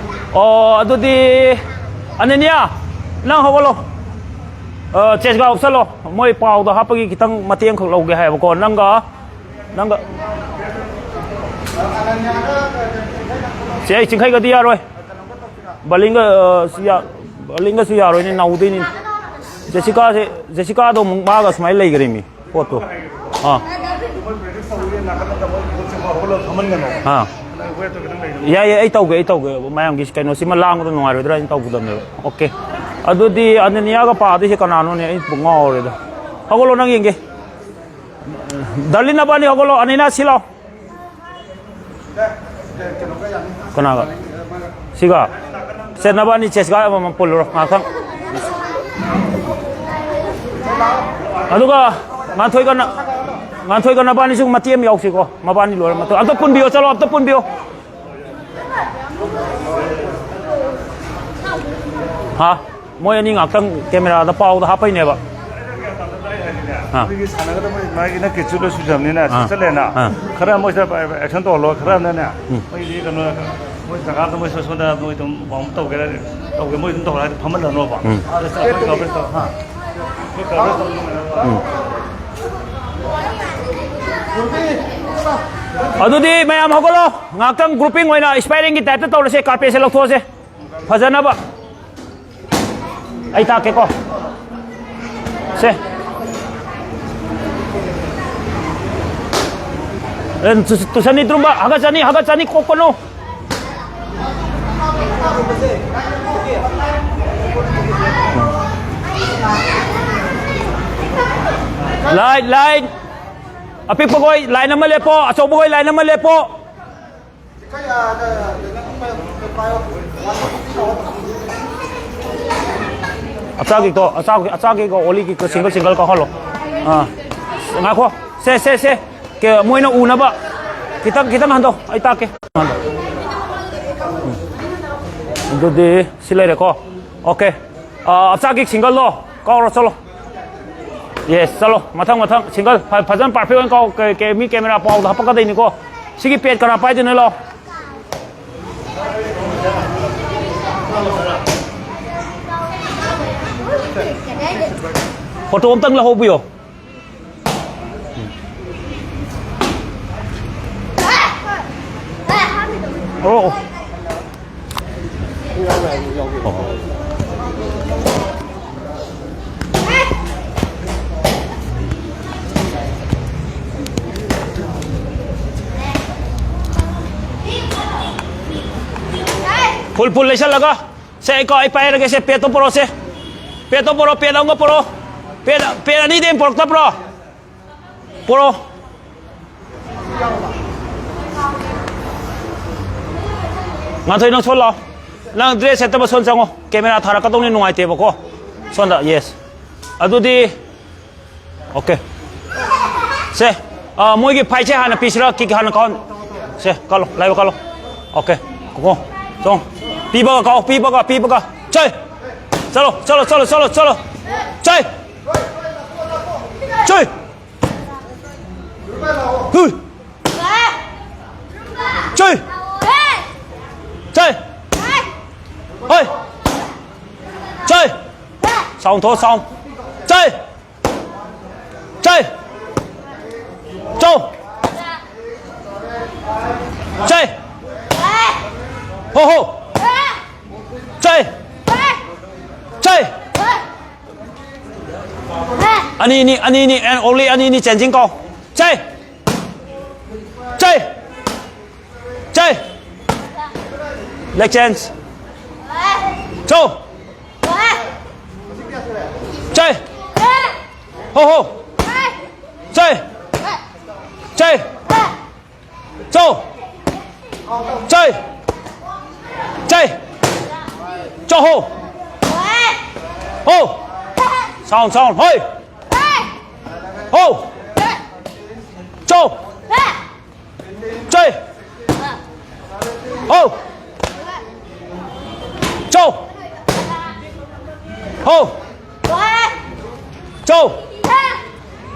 ꯑꯣ, ꯑꯗꯨꯗꯤ ꯑꯅꯅꯤꯌꯥ, ꯅꯪ ꯍꯧꯒꯠꯂꯣ꯫ ꯑ, ꯆꯦꯁꯒꯥ ꯎꯞꯁꯜꯂꯣ꯫ ꯃꯣꯏ ꯄꯥꯎꯗ ꯍꯥꯞꯄꯒꯤ ꯈꯤꯇꯪ ꯃꯇꯦꯡ ꯈꯛ ꯂꯧꯒꯦ ꯍꯥꯏꯌꯦꯕꯀꯣ꯫ ꯅꯪꯒ, ꯅꯪꯒ꯫ ꯁꯦ, ꯑꯩ ꯆꯤꯡꯈꯩꯒꯗꯤ ꯌꯥꯔꯣꯏ꯫ ꯕꯂꯤꯡꯒ, ꯑ, ꯁꯤ ꯌꯥ-, ꯕꯂꯤꯡꯒꯁꯨ ꯌꯥꯔꯣꯏꯅꯦ, ꯅꯧꯗꯣꯏꯅꯤ꯫ ꯖꯦꯁꯤꯀꯥꯁꯦ, ꯖꯦꯁꯤꯀꯥꯗꯣ ꯑꯃꯨꯛ ꯃꯥꯒ ꯁꯨꯃꯥꯏꯅ ꯂꯩꯈ꯭ꯔꯦꯃꯤ꯫ ꯄꯣꯠꯇꯣ꯫ ꯑꯥ꯫ ꯑꯥ꯫ ꯌꯥꯏ, ꯌꯥꯏ, ꯑꯩ ꯇꯧꯒꯦ, ꯑꯩ ꯇꯧꯒꯦ꯫ ꯃꯌꯥꯝꯒꯤ ꯀꯩꯅꯣꯁꯤꯃ ꯂꯥꯡꯕꯗꯣ ꯅꯨꯡꯉꯥꯏꯔꯣꯏꯗ꯭ꯔꯥ ꯍꯥꯏꯅ ꯇꯧꯒꯗꯕꯅꯦꯕ꯫ ꯑꯣꯀꯦ꯫ ꯑꯗꯨꯗꯤ ꯑꯅꯅꯤꯌꯥꯒ ꯄꯥꯗꯣꯏꯁꯦ ꯀꯅꯥꯅꯣꯅꯦ? ꯑꯩ ꯄꯨꯡ ꯉꯥꯎꯔꯦꯗ꯫ ꯍꯧꯒꯠꯂꯣ, ꯅꯪ ꯌꯦꯡꯒꯦ꯫ ꯗꯥꯔꯂꯤꯟ, ꯅꯕꯥꯅꯤ ꯍꯧꯒꯠꯂꯣ꯫ ꯑꯅꯤꯅ ꯁꯤ ꯂꯥꯎ꯫ ꯀꯅꯥꯒ? ꯁꯤꯒ? ꯁꯦ, ꯅꯕꯥꯅꯤ ꯆꯦꯁꯒꯥ ꯑꯃꯃꯝ ꯄꯨꯜꯂꯨꯔꯣ ꯉꯥꯛꯇꯪ꯫ ꯑꯗꯨꯒ ꯉꯥꯟꯊꯣꯏꯒ ꯅ-, ꯉꯥꯟꯊꯣꯏꯒ ꯅꯕꯥꯅꯤꯁꯨ ꯃꯇꯦꯛ ꯑꯃ ꯌꯥꯎꯁꯤꯀꯣ꯫ ꯃꯕꯥꯅꯤ ꯂꯣꯏꯔ ꯃꯇꯨꯡ꯫ ꯑꯝꯇ ꯄꯨꯟꯕꯤꯌꯣ, ꯆꯠꯂꯣ, ꯑꯝꯇ ꯄꯨꯟꯕꯤꯌꯣ꯫ ꯍꯥ? ꯃꯣꯏ ꯑꯅꯤ ꯉꯥꯛꯇꯪ ꯀꯦꯃꯦꯔꯥꯗ ꯄꯥꯎꯗ ꯍꯥꯞꯄꯩꯅꯦꯕ꯫ ꯑꯥ꯫ ꯑꯩꯈꯣꯏꯒꯤ ꯁꯥꯟꯅꯒꯗꯕ ꯃꯥꯒꯤ ꯅꯪ ꯀꯤꯠꯁꯨ ꯂꯣꯏ ꯁꯨꯖꯕꯅꯤꯅ ꯑꯥ꯫ ꯆꯠꯂꯦꯅ꯫ ꯑꯥ꯫ ꯈꯔ ꯃꯣꯏꯁꯤꯗ action ꯇꯧꯍꯜꯂꯣ, ꯈꯔꯅꯅꯦ꯫ ꯎꯝ꯫ ꯃꯣꯏꯗꯤ ꯀꯩꯅꯣ, ꯃꯣꯏ ꯖꯒꯥꯗ ꯃꯣꯏ ꯁꯣꯝꯗ ꯃꯣꯏ ꯑꯗꯨꯝ warm up ꯇꯧꯒꯦꯔꯥ ꯇꯧꯒꯦ, ꯃꯣꯏ ꯑꯗꯨꯝ ꯇꯧꯔ ꯍꯥꯏꯗꯤ ꯐꯝꯍꯜꯂꯅꯣꯕ꯫ ꯎꯝ꯫ ꯑꯥꯗ ꯑꯩꯈꯣꯏ coverage ꯇꯧ-, ꯍꯥ? ꯑꯩꯈꯣꯏ coverage ꯇꯧ-, ꯎꯝ꯫ ꯑꯗꯨꯗꯤ ꯃꯌꯥꯝ ꯍꯧꯒꯠꯂꯣ, ꯉꯥꯛꯇꯪ grouping ꯑꯣꯏꯅ sparring ꯒꯤ type ꯇ ꯇꯧꯔꯁꯦ, carpet ꯁꯦ ꯂꯧꯊꯣꯛꯑꯁꯦ꯫ ꯐꯖꯅꯕ꯫ ꯑꯩ ꯇꯥꯛꯀꯦꯀꯣ꯫ ꯁꯦ꯫ ꯑꯦ, ꯇꯨ-, ꯇꯨꯁꯟꯅꯤ ꯇꯨꯔꯨꯝꯕ, ꯍꯥꯒꯠꯆꯅꯤ, ꯍꯥꯒꯠꯆꯅꯤ, ꯀꯣꯛꯀꯅꯨ꯫ Line, line. ꯑꯄꯤꯛꯄꯈꯣꯏ line ꯑꯃ ꯂꯦꯞꯄꯣ, ꯑꯆꯧꯕꯈꯣꯏ line ꯑꯃ ꯂꯦꯞꯄꯣ꯫ ꯑꯆꯥ kickꯇꯣ, ꯑꯆꯥ, ꯑꯆꯥ kickꯀ ollie kickꯀ single single ꯀꯥꯎꯍꯜꯂꯣ꯫ ꯑꯥ꯫ ꯉꯥꯏꯈꯣ꯫ ꯁꯦ, ꯁꯦ, ꯁꯦ꯫ ꯀꯦ-, ꯃꯣꯏꯅ ꯎꯅꯕ꯫ ꯈꯤꯇꯪ, ꯈꯤꯇꯪ ꯍꯟꯊꯧ꯫ ꯑꯩ ꯇꯥꯛꯀꯦ꯫ ꯍꯟꯊꯧ꯫ ꯎꯝ꯫ ꯑꯗꯨꯗꯤ ꯁꯤ ꯂꯩꯔꯦꯀꯣ꯫ Okay꯫ ꯑꯥ, ꯑꯆꯥ kick singleꯗꯣ ꯀꯥꯎꯔꯣ, ꯆꯠꯂꯣ꯫ Yes, ꯆꯠꯂꯣ꯫ ꯃꯊꯪ, ꯃꯊꯪ, single꯫ ꯐ-, ꯐꯖꯅ perfect ꯑꯣꯏꯅ ꯀꯥꯎ-, ꯀ-, ꯀ-, ꯃꯤ camera ꯄꯥꯎꯗ ꯍꯥꯄꯛꯀꯗꯣꯏꯅꯤꯀꯣ꯫ ꯁꯤꯒꯤ pad ꯀꯅꯥ ꯄꯥꯏꯗꯣꯏꯅꯣ? ꯂꯥꯎ꯫ Photo ꯑꯝꯇꯪ ꯂꯧꯍꯧꯕꯤꯌꯣ꯫ ꯑꯣ, ꯑꯣ꯫ Full, full ꯂꯩꯁꯜꯂꯒ꯫ ꯁꯦ, ꯑꯩ ꯀꯣ, ꯑꯩ ꯄꯥꯏꯔꯒꯦ꯫ ꯁꯦ, padꯇꯣ ꯄꯨꯔꯛꯑꯣ, ꯁꯦ꯫ Padꯇꯣ ꯄꯨꯔꯛꯑꯣ, pad ꯑꯃꯒ ꯄꯨꯔꯛꯑꯣ꯫ Pad, pad ꯑꯅꯤꯗꯩ ꯍꯦꯟꯅ ꯄꯨꯔꯛꯇꯕ꯭ꯔꯣ? ꯄꯨꯔꯛꯑꯣ꯫ ꯉꯥꯟꯊꯣꯏ, ꯅꯪ ꯁꯣꯝ ꯂꯥꯛꯑꯣ꯫ ꯅꯪ dress ꯁꯦꯠꯇꯕ ꯁꯣꯝ ꯆꯪꯉꯣ꯫ Camera ꯊꯥꯔꯛꯀꯗꯧꯅꯤ, ꯅꯨꯡꯉꯥꯏꯇꯦꯕꯀꯣ꯫ ꯁꯣꯝꯗ, yes꯫ ꯑꯗꯨꯗꯤ, okay꯫ ꯁꯦ, ꯑ, ꯃꯣꯏꯒꯤ fightꯁꯦ ꯍꯥꯟꯅ ꯄꯤꯁꯤꯔꯥ, kick ꯍꯥꯟꯅ ꯀꯥꯎꯍꯟ-, ꯁꯦ, ꯀꯥꯎꯂꯣ, ꯂꯥꯏꯕ ꯀꯥꯎꯂꯣ꯫ Okay, ꯀꯣ, ꯆꯣꯡ꯫ ꯄꯤꯕꯒ ꯀꯥꯎ, ꯄꯤꯕꯒ, ꯄꯤꯕꯒ꯫ ꯆꯩ! ꯆꯠꯂꯣ, ꯆꯠꯂꯣ, ꯆꯠꯂꯣ, ꯆꯠꯂꯣ, ꯆꯠꯂꯣ꯫ ꯆꯩ! ꯆꯩ! ꯍꯨꯏ! ꯆꯩ! ꯆꯩ! ꯍꯣꯏ! ꯆꯩ! Sound ꯊꯣꯛꯑꯣ, sound꯫ ꯆꯩ! ꯆꯩ! ꯆꯧ! ꯆꯩ! ꯍꯣ ꯍꯣ! ꯆꯩ! ꯆꯩ! ꯑꯅꯤ, ꯑꯅꯤ, ꯑꯅꯤ, ꯑꯅꯤ, and only ꯑꯅꯤ, ꯑꯅꯤ changing ꯀꯥꯎ꯫ ꯆꯩ! ꯆꯩ! ꯆꯩ! Leg change꯫ ꯆꯧ! ꯆꯩ! ꯍꯣ ꯍꯣ! ꯆꯩ! ꯆꯩ! ꯆꯧ! ꯆꯩ! ꯆꯩ! ꯆꯧ! ꯍꯣ! ꯍꯣ! Sound, sound! ꯍꯣꯏ! ꯍꯣ! ꯆꯧ! ꯆꯩ! ꯍꯣ! ꯆꯧ! ꯍꯣ! ꯆꯧ!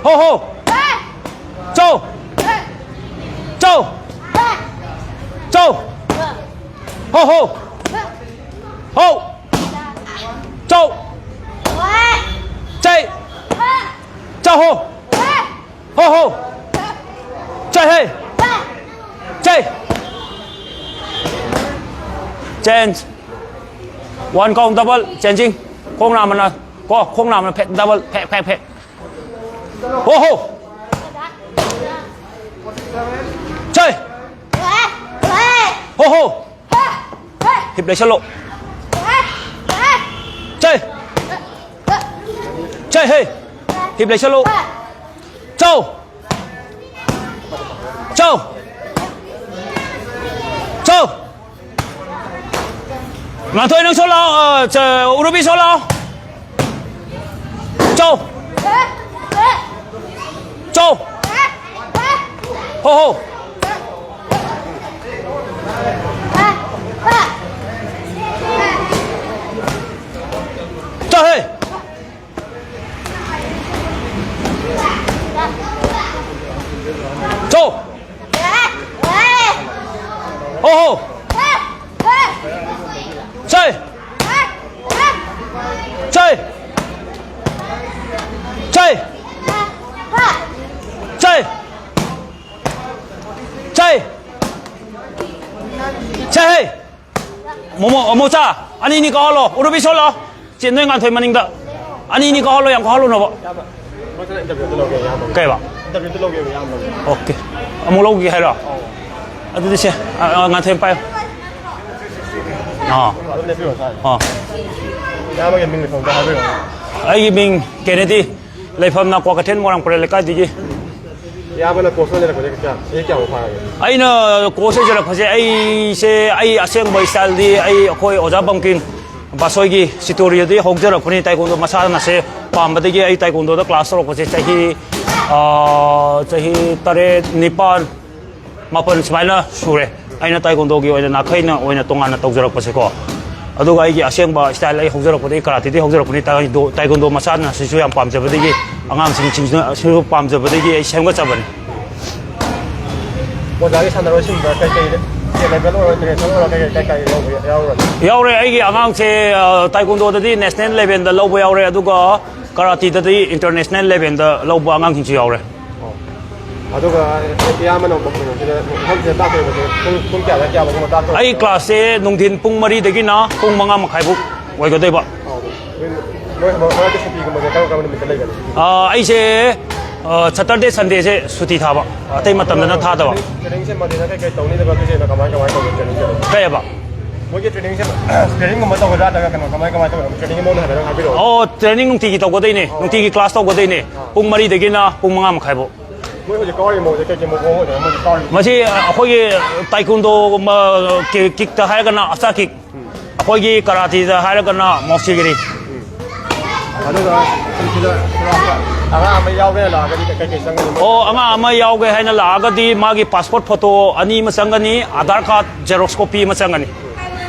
ꯍꯣ, ꯍꯣ! ꯆꯧ! ꯆꯧ! ꯆꯧ! ꯍꯣ, ꯍꯣ! ꯍꯣ! ꯆꯧ! ꯆꯩ! ꯆꯧ! ꯍꯣ! ꯍꯣ, ꯍꯣ! ꯆꯩ ꯍꯦ! ꯆꯩ! Change. One count double, changing. ꯈꯣꯡ ꯅꯥꯝꯃꯅ, ꯀꯣ, ꯈꯣꯡ ꯅꯥꯝꯃꯅ ꯐꯦꯠ, double, ꯐꯦꯠ, ꯐꯦꯠ, ꯐꯦꯠ꯫ ꯍꯣ, ꯍꯣ! ꯆꯩ! ꯍꯣ, ꯍꯣ! ꯍꯤꯞ ꯂꯩꯁꯜꯂꯣ꯫ ꯆꯩ! ꯆꯩ ꯍꯦ! ꯍꯤꯞ ꯂꯩꯁꯜꯂꯣ꯫ ꯆꯧ! ꯆꯧ! ꯆꯧ! ꯉꯥꯟꯊꯣꯏ, ꯅꯪ ꯁꯣ ꯂꯥꯛꯑꯣ꯫ ꯑ, ꯆ-, ꯎꯔꯨꯕꯤ, ꯁꯣ ꯂꯥꯛꯑꯣ꯫ ꯆꯧ! ꯆꯧ! ꯍꯣ, ꯍꯣ! ꯆꯧ ꯍꯦ! ꯆꯧ! ꯍꯣ, ꯍꯣ! ꯆꯩ! ꯆꯩ! ꯆꯩ! ꯆꯩ! ꯆꯩ! ꯆꯩ ꯍꯦ! ꯃꯣꯃꯣ, ꯃꯣꯆꯥ, ꯑꯅꯤꯅꯤ ꯀꯧꯍꯜꯂꯣ꯫ ꯎꯔꯨꯕꯤ ꯁꯣꯜꯂꯣ꯫ ꯆꯦ, ꯅꯣꯏ ꯉꯥꯟꯊꯣꯏ ꯃꯅꯤꯡꯗ꯫ ꯑꯅꯤꯅꯤ ꯀꯧꯍꯜꯂꯣ, ꯌꯥꯝ ꯀꯧꯍꯜꯂꯨꯅꯣꯕ꯫ ꯃꯣꯏ ꯈꯔ interview ꯑꯝꯇ ꯂꯧꯒꯦ, ꯏꯌꯥꯝꯕ꯫ ꯀꯩꯕ? Interview ꯑꯝꯇ ꯂꯧꯒꯦꯕ, ꯏꯌꯥꯝꯕꯒꯤ꯫ OK꯫ ꯑꯃꯨꯛ ꯂꯧꯒꯦ ꯍꯥꯏꯔꯣ? ꯑꯧ꯫ ꯑꯗꯨꯗꯤ ꯁꯦ, ꯑ, ꯑ, ꯉꯥꯟꯊꯣꯏ ꯄꯥꯏꯌꯨ꯫ ꯑꯥ꯫ ꯑꯗꯨꯝ ꯂꯦꯞꯄꯤꯔꯣ, ꯁꯥꯔ꯫ ꯑꯥ꯫ ꯏꯌꯥꯝꯕꯒꯤ ꯃꯤꯡ ꯂꯩꯐꯝꯗꯣ ꯍꯥꯏꯕꯤꯔꯛꯑꯣ꯫ ꯑꯩꯒꯤ ꯃꯤꯡ ꯀꯦꯅꯦꯗꯤ, ꯂꯩꯐꯝꯅ ꯀ꯭ꯋꯥꯀꯩꯊꯦꯜ ꯃꯣꯏꯔꯥꯡ ꯄꯔꯦꯜ ꯂꯩꯀꯥꯏꯗꯒꯤ꯫ ꯏꯌꯥꯝꯕꯅ ꯀꯣꯆ ꯑꯣꯏꯅ ꯂꯩꯔꯛꯄꯁꯦ ꯀꯌꯥ, ꯆꯍꯤ ꯀꯌꯥꯃꯨꯛ ꯐꯥꯔꯒꯦ? ꯑꯩꯅ ꯀꯣꯆ ꯑꯣꯏꯖꯔꯛꯄꯁꯦ, ꯑꯩꯁꯦ, ꯑꯩ ꯑꯁꯦꯡꯕ ꯏꯁꯇꯥꯏꯜꯗꯤ ꯑꯩ, ꯑꯩꯈꯣꯏ ꯑꯣꯖꯥ ꯕꯪꯀꯤꯟ ꯕꯥꯁꯣꯏꯒꯤ ꯁꯤꯇꯣꯔꯤꯗꯒꯤ ꯍꯧꯖꯔꯛꯄꯅꯤ꯫ ꯇꯥꯏꯀꯣꯟꯗꯣ ꯃꯁꯥꯟꯅꯁꯦ ꯄꯥꯝꯕꯗꯒꯤ ꯑꯩ ꯇꯥꯏꯀꯣꯟꯗꯣꯗ ꯀ꯭ꯂꯥꯁ ꯇꯧꯔꯛꯄꯁꯦ ꯆꯍꯤ, ꯑꯥ, ꯆꯍꯤ ꯇꯔꯦꯠ, ꯅꯤꯄꯥꯟ, ꯃꯥꯄꯟ ꯁꯨꯃꯥꯏꯅ ꯁꯨꯔꯦ꯫ ꯑꯩꯅ ꯇꯥꯏꯀꯣꯟꯗꯣꯒꯤ ꯑꯣꯏꯅ ꯅꯥꯈꯩꯅ ꯑꯣꯏꯅ ꯇꯣꯉꯥꯟꯅ ꯇꯧꯖꯔꯛꯄꯁꯦꯀꯣ꯫ ꯑꯗꯨꯒ ꯑꯩꯒꯤ ꯑꯁꯦꯡꯕ ꯏꯁꯇꯥꯏꯜ ꯑꯩ ꯍꯧꯖꯔꯛꯄꯗꯒꯤ ꯀꯔꯥꯇꯤꯗꯒꯤ ꯍꯧꯖꯔꯛꯄꯅꯤ꯫ ꯇꯥꯏꯀꯣꯟꯗꯣ, ꯇꯥꯏꯀꯣꯟꯗꯣ ꯃꯁꯥꯟꯅꯁꯤꯁꯨ ꯌꯥꯝ ꯄꯥꯝꯖꯕꯗꯒꯤ, ꯑꯉꯥꯡꯁꯤꯡꯁꯤꯡꯁꯤꯅꯁꯨ ꯄꯥꯝꯖꯕꯗꯒꯤ ꯑꯩ ꯁꯦꯝꯒꯠꯆꯕꯅꯤ꯫ ꯑꯣꯖꯥꯒꯤ ꯁꯥꯟꯅꯔꯣꯏꯁꯤꯡꯗ ꯀꯩꯀꯩ state level ꯑꯣꯏꯔꯣ, international ꯑꯣꯏꯔꯣ, ꯀꯩꯀꯩ, ꯀꯩꯀꯩ ꯂꯧꯕ ꯌꯥꯎꯔꯒꯦ? ꯌꯥꯎꯔꯦ꯫ ꯑꯩꯒꯤ ꯑꯉꯥꯡꯁꯦ, ꯑ, ꯇꯥꯏꯀꯣꯟꯗꯣꯗꯗꯤ national levelꯗ ꯂꯧꯕ ꯌꯥꯎꯔꯦ, ꯑꯗꯨꯒ ꯀꯔꯥꯇꯤꯗꯗꯤ international levelꯗ ꯂꯧꯕ ꯑꯉꯥꯡꯁꯤꯡꯁꯨ ꯌꯥꯎꯔꯦ꯫ ꯑꯣ꯫ ꯑꯗꯨꯒ ꯏꯌꯥꯝꯕꯅ ꯑꯃꯨꯛ ꯀꯩꯅꯣꯁꯤꯗ ꯃꯐꯝꯁꯤꯗ ꯇꯥꯛꯇꯣꯏꯕꯁꯦ ꯄꯨꯡ, ꯄꯨꯡ ꯀꯌꯥꯗ ꯀꯌꯥꯐꯥꯎꯒꯨꯝꯕ ꯇꯥꯛꯇꯣꯏꯕ? ꯑꯩ ꯀ꯭ꯂꯥꯁꯁꯦ ꯅꯨꯡꯊꯤꯟ ꯄꯨꯡ ꯃꯔꯤꯗꯒꯤꯅ ꯄꯨꯡ ꯃꯉꯥ ꯃꯈꯥꯏꯐꯥꯎ ꯑꯣꯏꯒꯗꯣꯏꯕ꯫ ꯑꯣ꯫ ꯃꯣꯏ ꯃꯔꯛꯇ ꯁꯨꯇꯤꯒꯨꯝꯕꯁꯦ ꯀꯔꯝ ꯀꯔꯝꯕ ꯅꯨꯃꯤꯠꯇ ꯂꯩꯒꯅꯤ? ꯑ, ꯑꯩꯁꯦ, ꯑ, Saturday, Sundayꯁꯦ ꯁꯨꯇꯤ ꯊꯥꯕ, ꯑꯇꯩ ꯃꯇꯝꯗꯅ ꯊꯥꯗꯕ꯫ Training, trainingꯁꯦ Mondayꯅ ꯀꯩꯀꯩ ꯇꯧꯅꯤ, ꯑꯗꯨꯒ Tuesdayꯅ ꯀꯃꯥꯏ, ꯀꯃꯥꯏ ꯇꯧꯒꯅꯤ trainingꯁꯦ? ꯀꯩ ꯍꯥꯏꯕ? ꯃꯣꯏꯒꯤ trainingꯁꯦ sparringꯒꯨꯝꯕ ꯇꯧꯒꯗ꯭ꯔꯥ, ꯅꯠꯇ꯭ꯔꯒ ꯀꯩꯅꯣ, ꯀꯃꯥꯏ, ꯀꯃꯥꯏ ꯇꯧꯒꯅꯤ? Trainingꯒꯤ ꯃꯑꯣꯡꯗ ꯍꯥꯏꯐꯦꯠꯇꯪ ꯍꯥꯏꯕꯤꯔꯛꯑꯣ꯫ ꯑꯣ, training ꯅꯨꯡꯇꯤꯒꯤ ꯇꯧꯒꯗꯣꯏꯅꯦ, ꯑꯣ꯫ ꯅꯨꯡꯇꯤꯒꯤ class ꯇꯧꯒꯗꯣꯏꯅꯦ, ꯑꯥ꯫ ꯄꯨꯡ ꯃꯔꯤꯗꯒꯤꯅ ꯄꯨꯡ ꯃꯉꯥ ꯃꯈꯥꯏꯐꯥꯎ꯫ ꯃꯣꯏ ꯍꯧꯖꯤꯛ ꯀꯥꯎꯔꯤ ꯃꯑꯣꯡꯁꯦ ꯀꯩ ꯀꯩ ꯃꯑꯣꯡ ꯑꯣꯏꯗꯣꯏꯅꯣ ꯃꯣꯏ ꯀꯥꯎꯔꯤ? ꯃꯁꯤ ꯑꯩꯈꯣꯏꯒꯤ ꯇꯥꯏꯀꯨꯟꯗꯣꯒꯨꯝꯕ, ꯀꯤ-, kickꯇ ꯍꯥꯏꯔꯒꯅ ꯑꯆꯥ kick, ꯎꯝ꯫ ꯑꯩꯈꯣꯏꯒꯤ ꯀꯔꯥꯇꯤꯗ ꯍꯥꯏꯔꯒꯅ ꯃꯣꯁꯤꯒꯤꯔꯤ꯫ ꯎꯝ꯫ ꯑꯗꯨꯒ ꯁꯤꯗ ꯑꯉꯥꯡ ꯑꯃ ꯌꯥꯎꯒꯦꯅ ꯂꯥꯛꯑꯒꯗꯤ ꯀꯩ ꯀꯩ ꯆꯪꯒꯅꯤ? ꯑꯣ, ꯑꯉꯥꯡ ꯑꯃ ꯌꯥꯎꯒꯦ ꯍꯥꯏꯅ ꯂꯥꯛꯑꯒꯗꯤ ꯃꯥꯒꯤ passport photo ꯑꯅꯤ ꯑꯃ ꯆꯪꯒꯅꯤ, Aadhaar card xerox copy ꯑꯃ ꯆꯪꯒꯅꯤ꯫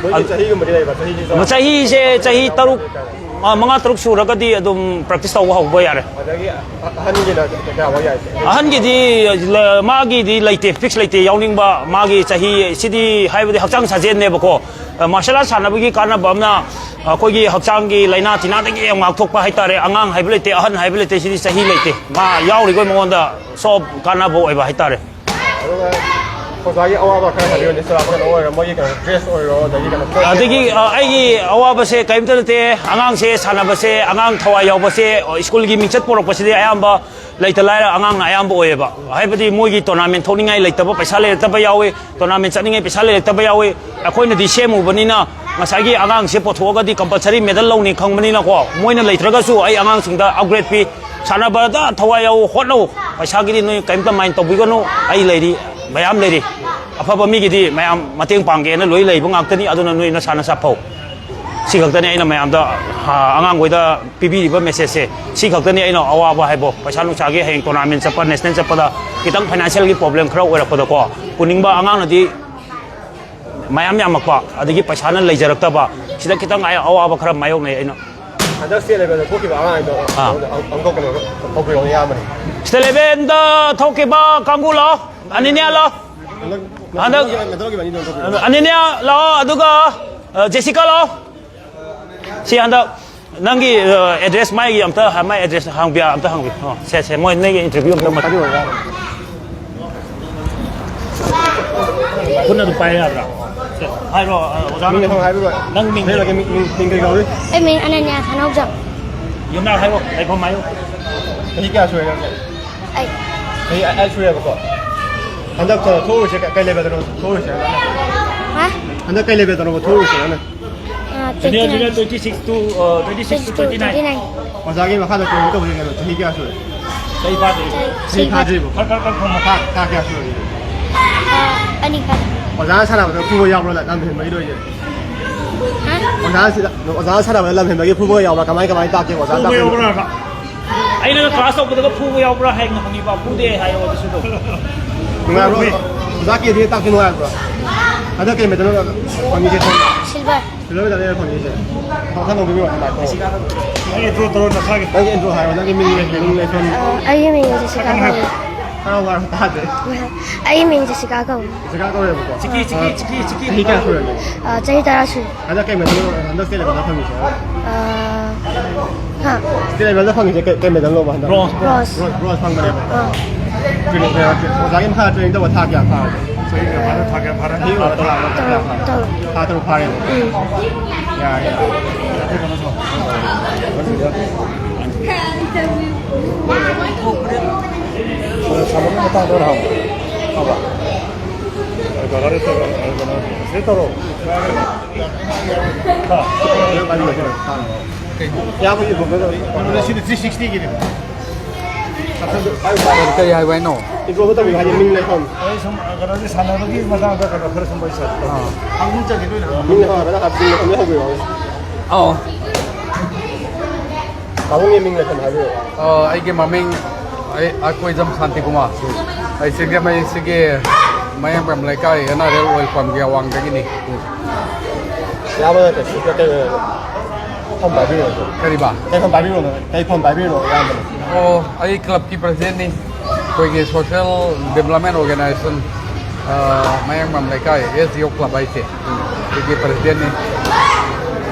ꯃꯣꯏꯒꯤ ꯑꯗꯨ ꯆꯍꯤꯒꯨꯝꯕꯗꯤ ꯂꯩꯕ꯭ꯔꯥ? ꯆꯍꯤꯁꯤ ꯆꯥꯎꯔꯥꯛꯄ ꯆꯍꯤꯁꯦ ꯆꯍꯤ ꯇꯔꯨꯛ, ꯑ, ꯃꯉꯥ ꯇꯔꯨꯛ ꯁꯨꯔꯒꯗꯤ ꯑꯗꯨꯝ practice ꯇꯧꯕ ꯍꯧꯕ ꯌꯥꯔꯦ꯫ ꯑꯗꯒꯤ ꯑꯍꯟꯒꯤꯅ ꯀꯌꯥ ꯑꯣꯏ ꯌꯥꯏ? ꯑꯍꯟꯒꯤꯗꯤ ꯂ-, ꯃꯥꯒꯤꯗꯤ ꯂꯩꯇꯦ, fix ꯂꯩꯇꯦ ꯌꯥꯎꯅꯤꯡꯕ꯫ ꯃꯥꯒꯤ ꯆꯍꯤ ꯁꯤꯗꯤ ꯍꯥꯏꯕꯗꯤ ꯍꯛꯆꯥꯡ ꯁꯥꯖꯦꯜꯅꯦꯕꯀꯣ꯫ ꯑ, martial art ꯁꯥꯟꯅꯕꯒꯤ ꯀꯥꯟꯅꯕ ꯑꯃꯅ ꯑꯩꯈꯣꯏꯒꯤ ꯍꯛꯆꯥꯡꯒꯤ ꯂꯥꯏꯅꯥ ꯇꯤꯟꯅꯥꯗꯒꯤ ꯌꯥꯝ ꯉꯥꯛꯊꯣꯛꯄ ꯍꯥꯏꯇꯥꯔꯦ꯫ ꯑꯉꯥꯡ ꯍꯥꯏꯕ ꯂꯩꯇꯦ, ꯑꯍꯟ ꯍꯥꯏꯕ ꯂꯩꯇꯦ, ꯁꯤꯗꯤ ꯆꯍꯤ ꯂꯩꯇꯦ꯫ ꯃꯥ ꯌꯥꯎꯔꯤꯈꯣꯏ ꯃꯉꯣꯟꯗ ꯁꯣꯞ ꯀꯥꯟꯅꯕ ꯑꯣꯏꯕ ꯍꯥꯏꯇꯥꯔꯦ꯫ ꯑꯗꯨꯒ ꯑꯣꯖꯥꯒꯤ ꯑꯋꯥꯕ ꯈꯔ ꯍꯥꯏꯕꯤꯌꯨꯅꯦ, ꯆꯥꯎꯔꯥꯛꯄ ꯀꯩꯅꯣ ꯑꯣꯏꯔꯣ, ꯃꯣꯏꯒꯤ ꯀꯩꯅꯣ dress ꯑꯣꯏꯔꯣ, ꯑꯗꯒꯤ ꯀꯩꯅꯣ ꯑꯗꯒꯤ, ꯑ, ꯑꯩꯒꯤ ꯑꯋꯥꯕꯁꯦ ꯀꯔꯤꯝꯇ ꯅꯠꯇꯦ꯫ ꯑꯉꯥꯡꯁꯦ ꯁꯥꯟꯅꯕꯁꯦ, ꯑꯉꯥꯡ ꯊꯋꯥꯏ ꯌꯥꯎꯕꯁꯦ, ꯑ, ꯁ꯭ꯀꯨꯜꯒꯤ ꯃꯤꯡꯆꯠ ꯄꯣꯔꯛꯄꯁꯤꯗꯤ ꯑꯌꯥꯝꯕ ꯂꯩꯇ ꯂꯥꯏꯔ ꯑꯉꯥꯡꯅ ꯑꯌꯥꯝꯕ ꯑꯣꯏꯌꯦꯕ꯫ ꯍꯥꯏꯕꯗꯤ ꯃꯣꯏꯒꯤ tournament ꯊꯣꯛꯅꯤꯡꯉꯥꯏ ꯂꯩꯇꯕ, ꯄꯩꯁꯥ ꯂꯩꯔꯛꯇꯕ ꯌꯥꯎꯏ, tournament ꯆꯠꯅꯤꯡꯉꯥꯏ ꯄꯩꯁꯥ ꯂꯩꯔꯛꯇꯕ ꯌꯥꯎꯏ꯫ ꯑꯩꯈꯣꯏꯅꯗꯤ ꯁꯦꯝꯃꯨꯕꯅꯤꯅ ꯉꯁꯥꯏꯒꯤ ꯑꯉꯥꯡꯁꯦ ꯄꯣꯊꯣꯛꯑꯒꯗꯤ compulsory medal ꯂꯧꯅꯤ ꯈꯪꯕꯅꯤꯅꯀꯣ, ꯃꯣꯏꯅ ꯂꯩꯇ꯭ꯔꯒꯁꯨ ꯑꯩ ꯑꯉꯥꯡꯁꯤꯡꯗ upgrade ꯄꯤ꯫ ꯁꯥꯟꯅꯕꯗ ꯊꯋꯥꯏ ꯌꯥꯎ, ꯍꯣꯠꯅꯧ꯫ ꯄꯩꯁꯥꯒꯤꯗꯤ ꯅꯣꯏ ꯀꯔꯤꯝꯇ ꯃꯥꯏꯟ ꯇꯧꯕꯤꯒꯅꯨ, ꯑꯩ ꯂꯩꯔꯤ, ꯃꯌꯥꯝ ꯂꯩꯔꯤ꯫ ꯑꯐꯕ ꯃꯤꯒꯤꯗꯤ ꯃꯌꯥꯝ ꯃꯇꯦꯡ ꯄꯥꯡꯒꯦꯅ ꯂꯣꯏ ꯂꯩꯕ ꯉꯥꯛꯇꯅꯤ꯫ ꯑꯗꯨꯅ ꯅꯣꯏ ꯅꯁꯥ ꯅꯁꯥ ꯐꯧ꯫ ꯁꯤ ꯈꯛꯇꯅꯤ ꯑꯩꯅ ꯃꯌꯥꯝꯗ, ꯑ, ꯑꯉꯥꯡꯈꯣꯏꯗ ꯄꯤꯕꯤꯔꯤꯕ ꯃꯦꯁꯦꯖꯁꯦ꯫ ꯁꯤ ꯈꯛꯇꯅꯤ ꯑꯩꯅ ꯑꯋꯥꯕ ꯍꯥꯏꯕꯣ꯫ ꯄꯩꯁꯥ ꯅꯨꯡꯁꯥꯒꯤ ꯍꯌꯦꯡ ꯇꯣꯔꯅꯥꯃꯦꯟ ꯆꯠꯄ, ꯅꯦꯁꯅꯦꯜ ꯆꯠꯄꯗ ꯈꯤꯇꯪ ꯐꯥꯏꯅꯥꯟꯁꯤꯌꯦꯜꯒꯤ ꯄ꯭ꯔꯣꯕ꯭ꯂꯦꯝ ꯈꯔ ꯑꯣꯏꯔꯛꯄꯗꯀꯣ, ꯄꯨꯅꯤꯡꯕ ꯑꯉꯥꯡꯅꯗꯤ ꯃꯌꯥꯝ ꯌꯥꯝꯃꯛꯄ, ꯑꯗꯒꯤ ꯄꯩꯁꯥꯅ ꯂꯩꯖꯔꯛꯇꯕ, ꯁꯤꯗ ꯈꯤꯇꯪ ꯑꯩ ꯑꯋꯥꯕ ꯈꯔ ꯃꯥꯌꯣꯛꯅꯩ ꯑꯩꯅ꯫ ꯍꯟꯗꯛ ꯁ꯭ꯇꯦꯠ ꯂꯦꯚꯦꯜꯗ ꯊꯣꯛꯈꯤꯕ ꯑꯉꯥꯡꯗꯣ ꯑꯥ꯫ ꯑꯃꯨꯛ ꯊꯣꯛꯄꯤꯔꯛꯑꯣꯅꯦ, ꯏꯌꯥꯝꯕꯅꯤ꯫ ꯁ꯭ꯇꯦꯠ ꯂꯦꯚꯦꯜꯗ ꯊꯣꯛꯈꯤꯕ ꯀꯥꯡꯕꯨ ꯂꯥꯛꯑꯣ꯫ ꯑꯅꯤꯅꯤꯌꯥ ꯂꯥꯛꯑꯣ꯫ ꯍꯟꯗꯛ ꯍꯟꯗꯛ ꯊꯣꯛꯈꯤꯕ ꯑꯅꯤꯗꯣ ꯊꯣꯛꯈꯤꯕ꯫ ꯑꯅꯤꯅꯤꯌꯥ ꯂꯥꯛꯑꯣ, ꯑꯗꯨꯒ, ꯑ, ꯖꯦꯁꯤꯀꯥ ꯂꯥꯛꯑꯣ꯫ ꯁꯤ ꯍꯟꯗꯛ ꯅꯪꯒꯤ, ꯑ, ꯑꯦꯗ꯭ꯔꯦꯁ, ꯃꯥꯒꯤ ꯑꯝꯇ, ꯃꯥꯏ ꯑꯦꯗ꯭ꯔꯦꯁ ꯍꯪꯕꯤꯌꯨ, ꯑꯝꯇ ꯍꯪꯕꯤꯌꯨ꯫ ꯑꯣ, ꯁꯦ, ꯁꯦ, ꯃꯣꯏ ꯅꯣꯏꯒꯤ ꯏꯟꯇꯔꯚꯤꯌꯨ ꯑꯝꯇ ꯃꯇꯦꯡ ꯄꯥꯡꯕꯤꯌꯨ꯫ ꯈꯨꯠꯅ ꯑꯗꯨꯝ ꯄꯥꯏ ꯌꯥꯕ꯭ꯔꯥ? ꯁꯦ, ꯍꯥꯏꯔꯣ, ꯑ, ꯑꯣꯖꯥꯅ ꯃꯤꯡ ꯑꯗꯨꯝ ꯍꯥꯏꯕꯤꯔꯣ꯫ ꯅꯪ ꯃꯤꯡ ꯃꯤꯡ ꯀꯩ ꯀꯧꯏ? ꯑꯩ ꯃꯤꯡ ꯑꯅꯟꯌꯥ ꯁꯅꯥꯍꯧꯖꯝ꯫ ꯌꯨꯝꯅꯥꯛ ꯍꯥꯏꯔꯣ, ꯂꯩꯐꯝ ꯍꯥꯏꯔꯣ꯫ ꯆꯍꯤ ꯀꯌꯥ ꯁꯨꯔꯦ ꯅꯪ? ꯑꯩ ꯆꯍꯤ ꯑꯩꯠ ꯁꯨꯔꯦꯕꯀꯣ꯫ ꯍꯟꯗꯛ ꯊꯣꯛꯎꯔꯤꯁꯦ ꯀꯩ ꯂꯦꯕꯦꯜꯗꯅꯣ ꯊꯣꯛꯎꯔꯤꯁꯦ? ꯍꯥ? ꯍꯟꯗꯛ ꯀꯩ ꯂꯦꯕꯦꯜꯗꯅꯣꯕ ꯊꯣꯛꯎꯔꯤꯁꯦ ꯅꯪ? ꯑꯥ, junior, twenty nine. Junior twenty six to, ꯑ, twenty six to twenty nine. Twenty nine. ꯑꯣꯖꯥꯒꯤ ꯃꯈꯥꯗ ꯇ꯭ꯔꯦꯅꯤꯡ ꯇꯧꯕꯁꯦ ꯀꯩꯅꯣ, ꯆꯍꯤ ꯀꯌꯥ ꯁꯨꯔꯦ? ꯆꯍꯤ ꯐꯥꯗ꯭ꯔꯤ꯫ ꯆꯍꯤ ꯆꯍꯤ ꯐꯥꯗ꯭ꯔꯤꯕꯣ? ꯈꯔ, ꯈꯔ, ꯈꯔ ꯈꯣꯡꯃꯣ꯫ ꯊꯥ, ꯊꯥ ꯀꯌꯥ ꯁꯨꯔꯒꯦ? ꯑꯥ, ꯑꯅꯤ ꯐꯥꯗ꯭ꯔꯤ꯫ ꯑꯣꯖꯥꯅ ꯁꯥꯟꯅꯕꯗ ꯐꯨꯕ ꯌꯥꯎꯕ꯭ꯔꯣ, ꯂꯝ ꯍꯦꯟꯕꯒꯤ ꯅꯣꯏꯁꯦ? ꯍꯥ? ꯑꯣꯖꯥꯅ ꯁꯤꯗ, ꯑꯣꯖꯥꯅ ꯁꯥꯟꯅꯕꯗ ꯂꯝ ꯍꯦꯟꯕꯒꯤ ꯐꯨꯕ ꯌꯥꯎꯕ꯭ꯔꯥ? ꯀꯃꯥꯏ, ꯀꯃꯥꯏ ꯇꯥꯛꯀꯦ? ꯑꯣꯖꯥꯅ ꯐꯨꯕ ꯇꯥꯛꯄꯗ? ꯌꯥꯎꯕ꯭ꯔꯥ ꯍꯥꯏꯕ? ꯑꯩꯅꯒ ꯀ꯭ꯂꯥꯁ ꯇꯧꯕꯗꯒ ꯐꯨꯕ ꯌꯥꯎꯕ꯭ꯔꯥ ꯍꯥꯏꯅ ꯍꯪꯉꯤꯕ, ꯐꯨꯗꯦ ꯍꯥꯏꯌꯣ ꯑꯗꯨꯁꯨ ꯑꯗꯨꯝ꯫ ꯅꯨꯡꯉꯥꯏꯕ꯭ꯔꯣ? ꯐꯨꯕꯤ꯫ ꯑꯣꯖꯥ ꯀꯦꯗꯤ ꯇꯥꯛꯄꯤ ꯅꯨꯡꯉꯥꯏꯕ꯭ꯔꯣ? ꯍꯟꯗꯛ ꯀꯩ ꯃꯦꯗꯜꯅꯣ ꯐꯪꯉꯤꯁꯦ? ꯁꯤꯜꯚꯔ꯫ ꯁꯤꯜꯚꯔ ꯃꯦꯗꯜꯅꯦ ꯐꯪꯉꯤꯁꯦ꯫ ꯃꯈꯥ ꯅꯣꯡꯕꯤꯕꯤ ꯋꯥ ꯃꯥꯏꯀ꯭ꯔꯣ꯫ ꯅꯪꯒꯤ ꯏꯟꯇ꯭ꯔꯣ ꯇꯧꯔꯣ ꯅꯁꯥꯒꯤ꯫ ꯅꯪꯒꯤ ꯏꯟꯇ꯭ꯔꯣ ꯍꯥꯏꯔꯣ, ꯅꯪꯒꯤ ꯃꯤꯡ, ꯃꯤꯡ ꯂꯩꯐꯝ꯫ ꯑ, ꯑꯩꯒꯤ ꯃꯤꯡ ꯖꯦꯁꯤꯀꯥ ꯀꯧꯏ꯫ ꯈꯔ ꯋꯥꯔ ꯇꯥꯗꯦ꯫ ꯑꯩꯒꯤ ꯃꯤꯡ ꯖꯦꯁꯤꯀꯥ ꯀꯧꯏ꯫ ꯖꯦꯁꯤꯀꯥ ꯀꯧꯋꯦꯕꯀꯣ꯫ ꯆꯤꯀꯤ, ꯆꯤꯀꯤ, ꯑ, ꯆꯤꯀꯤ, ꯆꯤꯀꯤ꯫ ꯆꯍꯤ ꯀꯌꯥ ꯁꯨꯔꯒꯦ? ꯑ, ꯆꯍꯤ ꯇꯔꯥ ꯁꯨꯔꯦ꯫ ꯍꯟꯗꯛ ꯀꯩ ꯃꯦꯗꯜꯅꯣ, ꯍꯟꯗꯛ ꯁ꯭ꯇꯦꯠ ꯂꯦꯕꯦꯜꯗ ꯐꯪꯉꯤꯁꯦ? ꯑ, ꯍꯥ? ꯁ꯭ꯇꯦꯠ ꯂꯦꯕꯦꯜꯗ ꯐꯪꯉꯤꯁꯦ ꯀꯩ, ꯀꯩ ꯃꯦꯗꯜꯅꯣꯕ ꯍꯟꯗꯛ? ꯕ꯭ꯔꯣꯟꯖ꯫ ꯕ꯭ꯔꯣꯟꯖ꯫ ꯕ꯭ꯔꯣꯟꯖ, ꯕ꯭ꯔꯣꯟꯖ ꯐꯪꯕꯅꯦꯕ꯫ ꯑ꯫ ꯇ꯭ꯔꯦꯅꯤꯡ, ꯑꯣꯖꯥꯒꯤ ꯃꯈꯥꯗ ꯇ꯭ꯔꯦꯅꯤꯡ ꯇꯧꯕ ꯊꯥ ꯀꯌꯥ ꯐꯥꯔꯒꯦ? ꯆꯍꯤ ꯀꯌꯥ ꯐꯥꯔꯦ? ꯊꯥ ꯀꯌꯥ ꯐꯥꯔꯦ? ꯆꯍꯤ ꯀꯌꯥ ꯐꯥꯔꯦ? ꯊꯥ ꯀꯌꯥ ꯐꯥꯔꯦ? ꯇꯔꯨꯛ, ꯇꯔꯨꯛ꯫ ꯊꯥ ꯇꯔꯨꯛ ꯐꯥꯔꯦꯕ? ꯎꯝ꯫ ꯌꯥꯔꯦ, ꯌꯥꯔꯦ꯫ ꯁꯥꯟꯅꯕꯒꯤ ꯃꯇꯥꯡꯗ ꯑꯣꯏꯅ ꯍꯪꯉꯣ꯫ ꯐꯕ꯫ ꯁꯤꯗ ꯇꯧꯔꯣ꯫ ꯍꯥ? ꯀꯩꯅꯣ? ꯁꯤꯗꯤ ꯊ꯭ꯔꯤ ꯁꯤꯛꯁꯇꯤꯒꯤꯅꯦ꯫ ꯀꯔꯤ ꯍꯥꯏꯕ ꯍꯥꯏꯅꯣ? ꯏꯟꯇ꯭ꯔꯣ ꯑꯃ ꯇꯧꯕꯤꯌꯨ, ꯍꯥꯏꯗꯤ ꯃꯤꯡ ꯂꯩꯐꯝ꯫ ꯑꯩ ꯁꯨꯝ ꯀꯩꯅꯣꯒꯤ ꯁꯥꯟꯅꯕꯒꯤ ꯃꯇꯥꯡꯗ ꯀꯩꯅꯣ ꯈꯔ ꯁꯨꯝ ꯋꯥꯔꯤ ꯁꯥꯟꯅ ꯑꯥ꯫ ꯃꯤꯡ ꯂꯩꯐꯝ ꯍꯥꯏꯕ ꯅꯠꯇ꯭ꯔꯥ? ꯃꯤꯡ ꯂꯩꯐꯝ ꯍꯥꯏꯕ ꯅꯠꯇ꯭ꯔꯥ? ꯑꯧ꯫ ꯄꯥꯕꯨꯡꯒꯤ ꯃꯤꯡ ꯂꯩꯐꯝ ꯍꯥꯏꯕꯤꯔꯛꯑꯣ꯫ ꯑ, ꯑꯩꯒꯤ ꯃꯃꯤꯡ ꯑꯩ ꯑꯀꯣꯏꯖꯝ ꯁꯥꯟꯇꯤꯀꯨꯃꯥꯔ꯫ ꯑꯩ ꯁꯤꯡꯖꯃꯩ ꯁꯤꯒꯤ ꯃꯌꯥꯡꯕꯝ ꯂꯩꯀꯥꯏ ꯑꯦꯟ ꯑꯥꯔ ꯑꯦꯜ ꯑꯣꯏꯜ ꯄꯝꯒꯤ ꯑꯋꯥꯡꯗꯒꯤꯅꯤ꯫ ꯏꯌꯥꯝꯕꯅ ꯀꯩ, ꯀꯩ, ꯀꯩ, ꯐꯝ ꯄꯥꯏꯕꯤꯔꯤꯅꯣ? ꯀꯔꯤꯕ? ꯀꯩ ꯐꯝ ꯄꯥꯏꯕꯤꯔꯤꯅꯣ? ꯀꯩ ꯐꯝ ꯄꯥꯏꯕꯤꯔꯤꯅꯣ, ꯏꯌꯥꯝꯕꯅ? ꯑꯣ, ꯑꯩ ꯀ꯭ꯂꯕꯀꯤ ꯄ꯭ꯔꯁꯤꯗꯦꯟꯅꯤ꯫ ꯑꯩꯈꯣꯏꯒꯤ ꯁꯣꯁꯤꯌꯦꯜ ꯗꯤꯕ꯭ꯂꯞꯃꯦꯟ ꯑꯣꯔꯒꯅꯥꯏꯖꯦꯁꯟ, ꯑ, ꯃꯌꯥꯡꯕꯝ ꯂꯩꯀꯥꯏ ꯑꯦꯁ ꯗꯤ ꯑꯣ ꯀ꯭ꯂꯕ ꯍꯥꯏꯁꯦ꯫ ꯑꯩꯈꯣꯏꯒꯤ ꯄ꯭ꯔꯁꯤꯗꯦꯟꯅꯤ꯫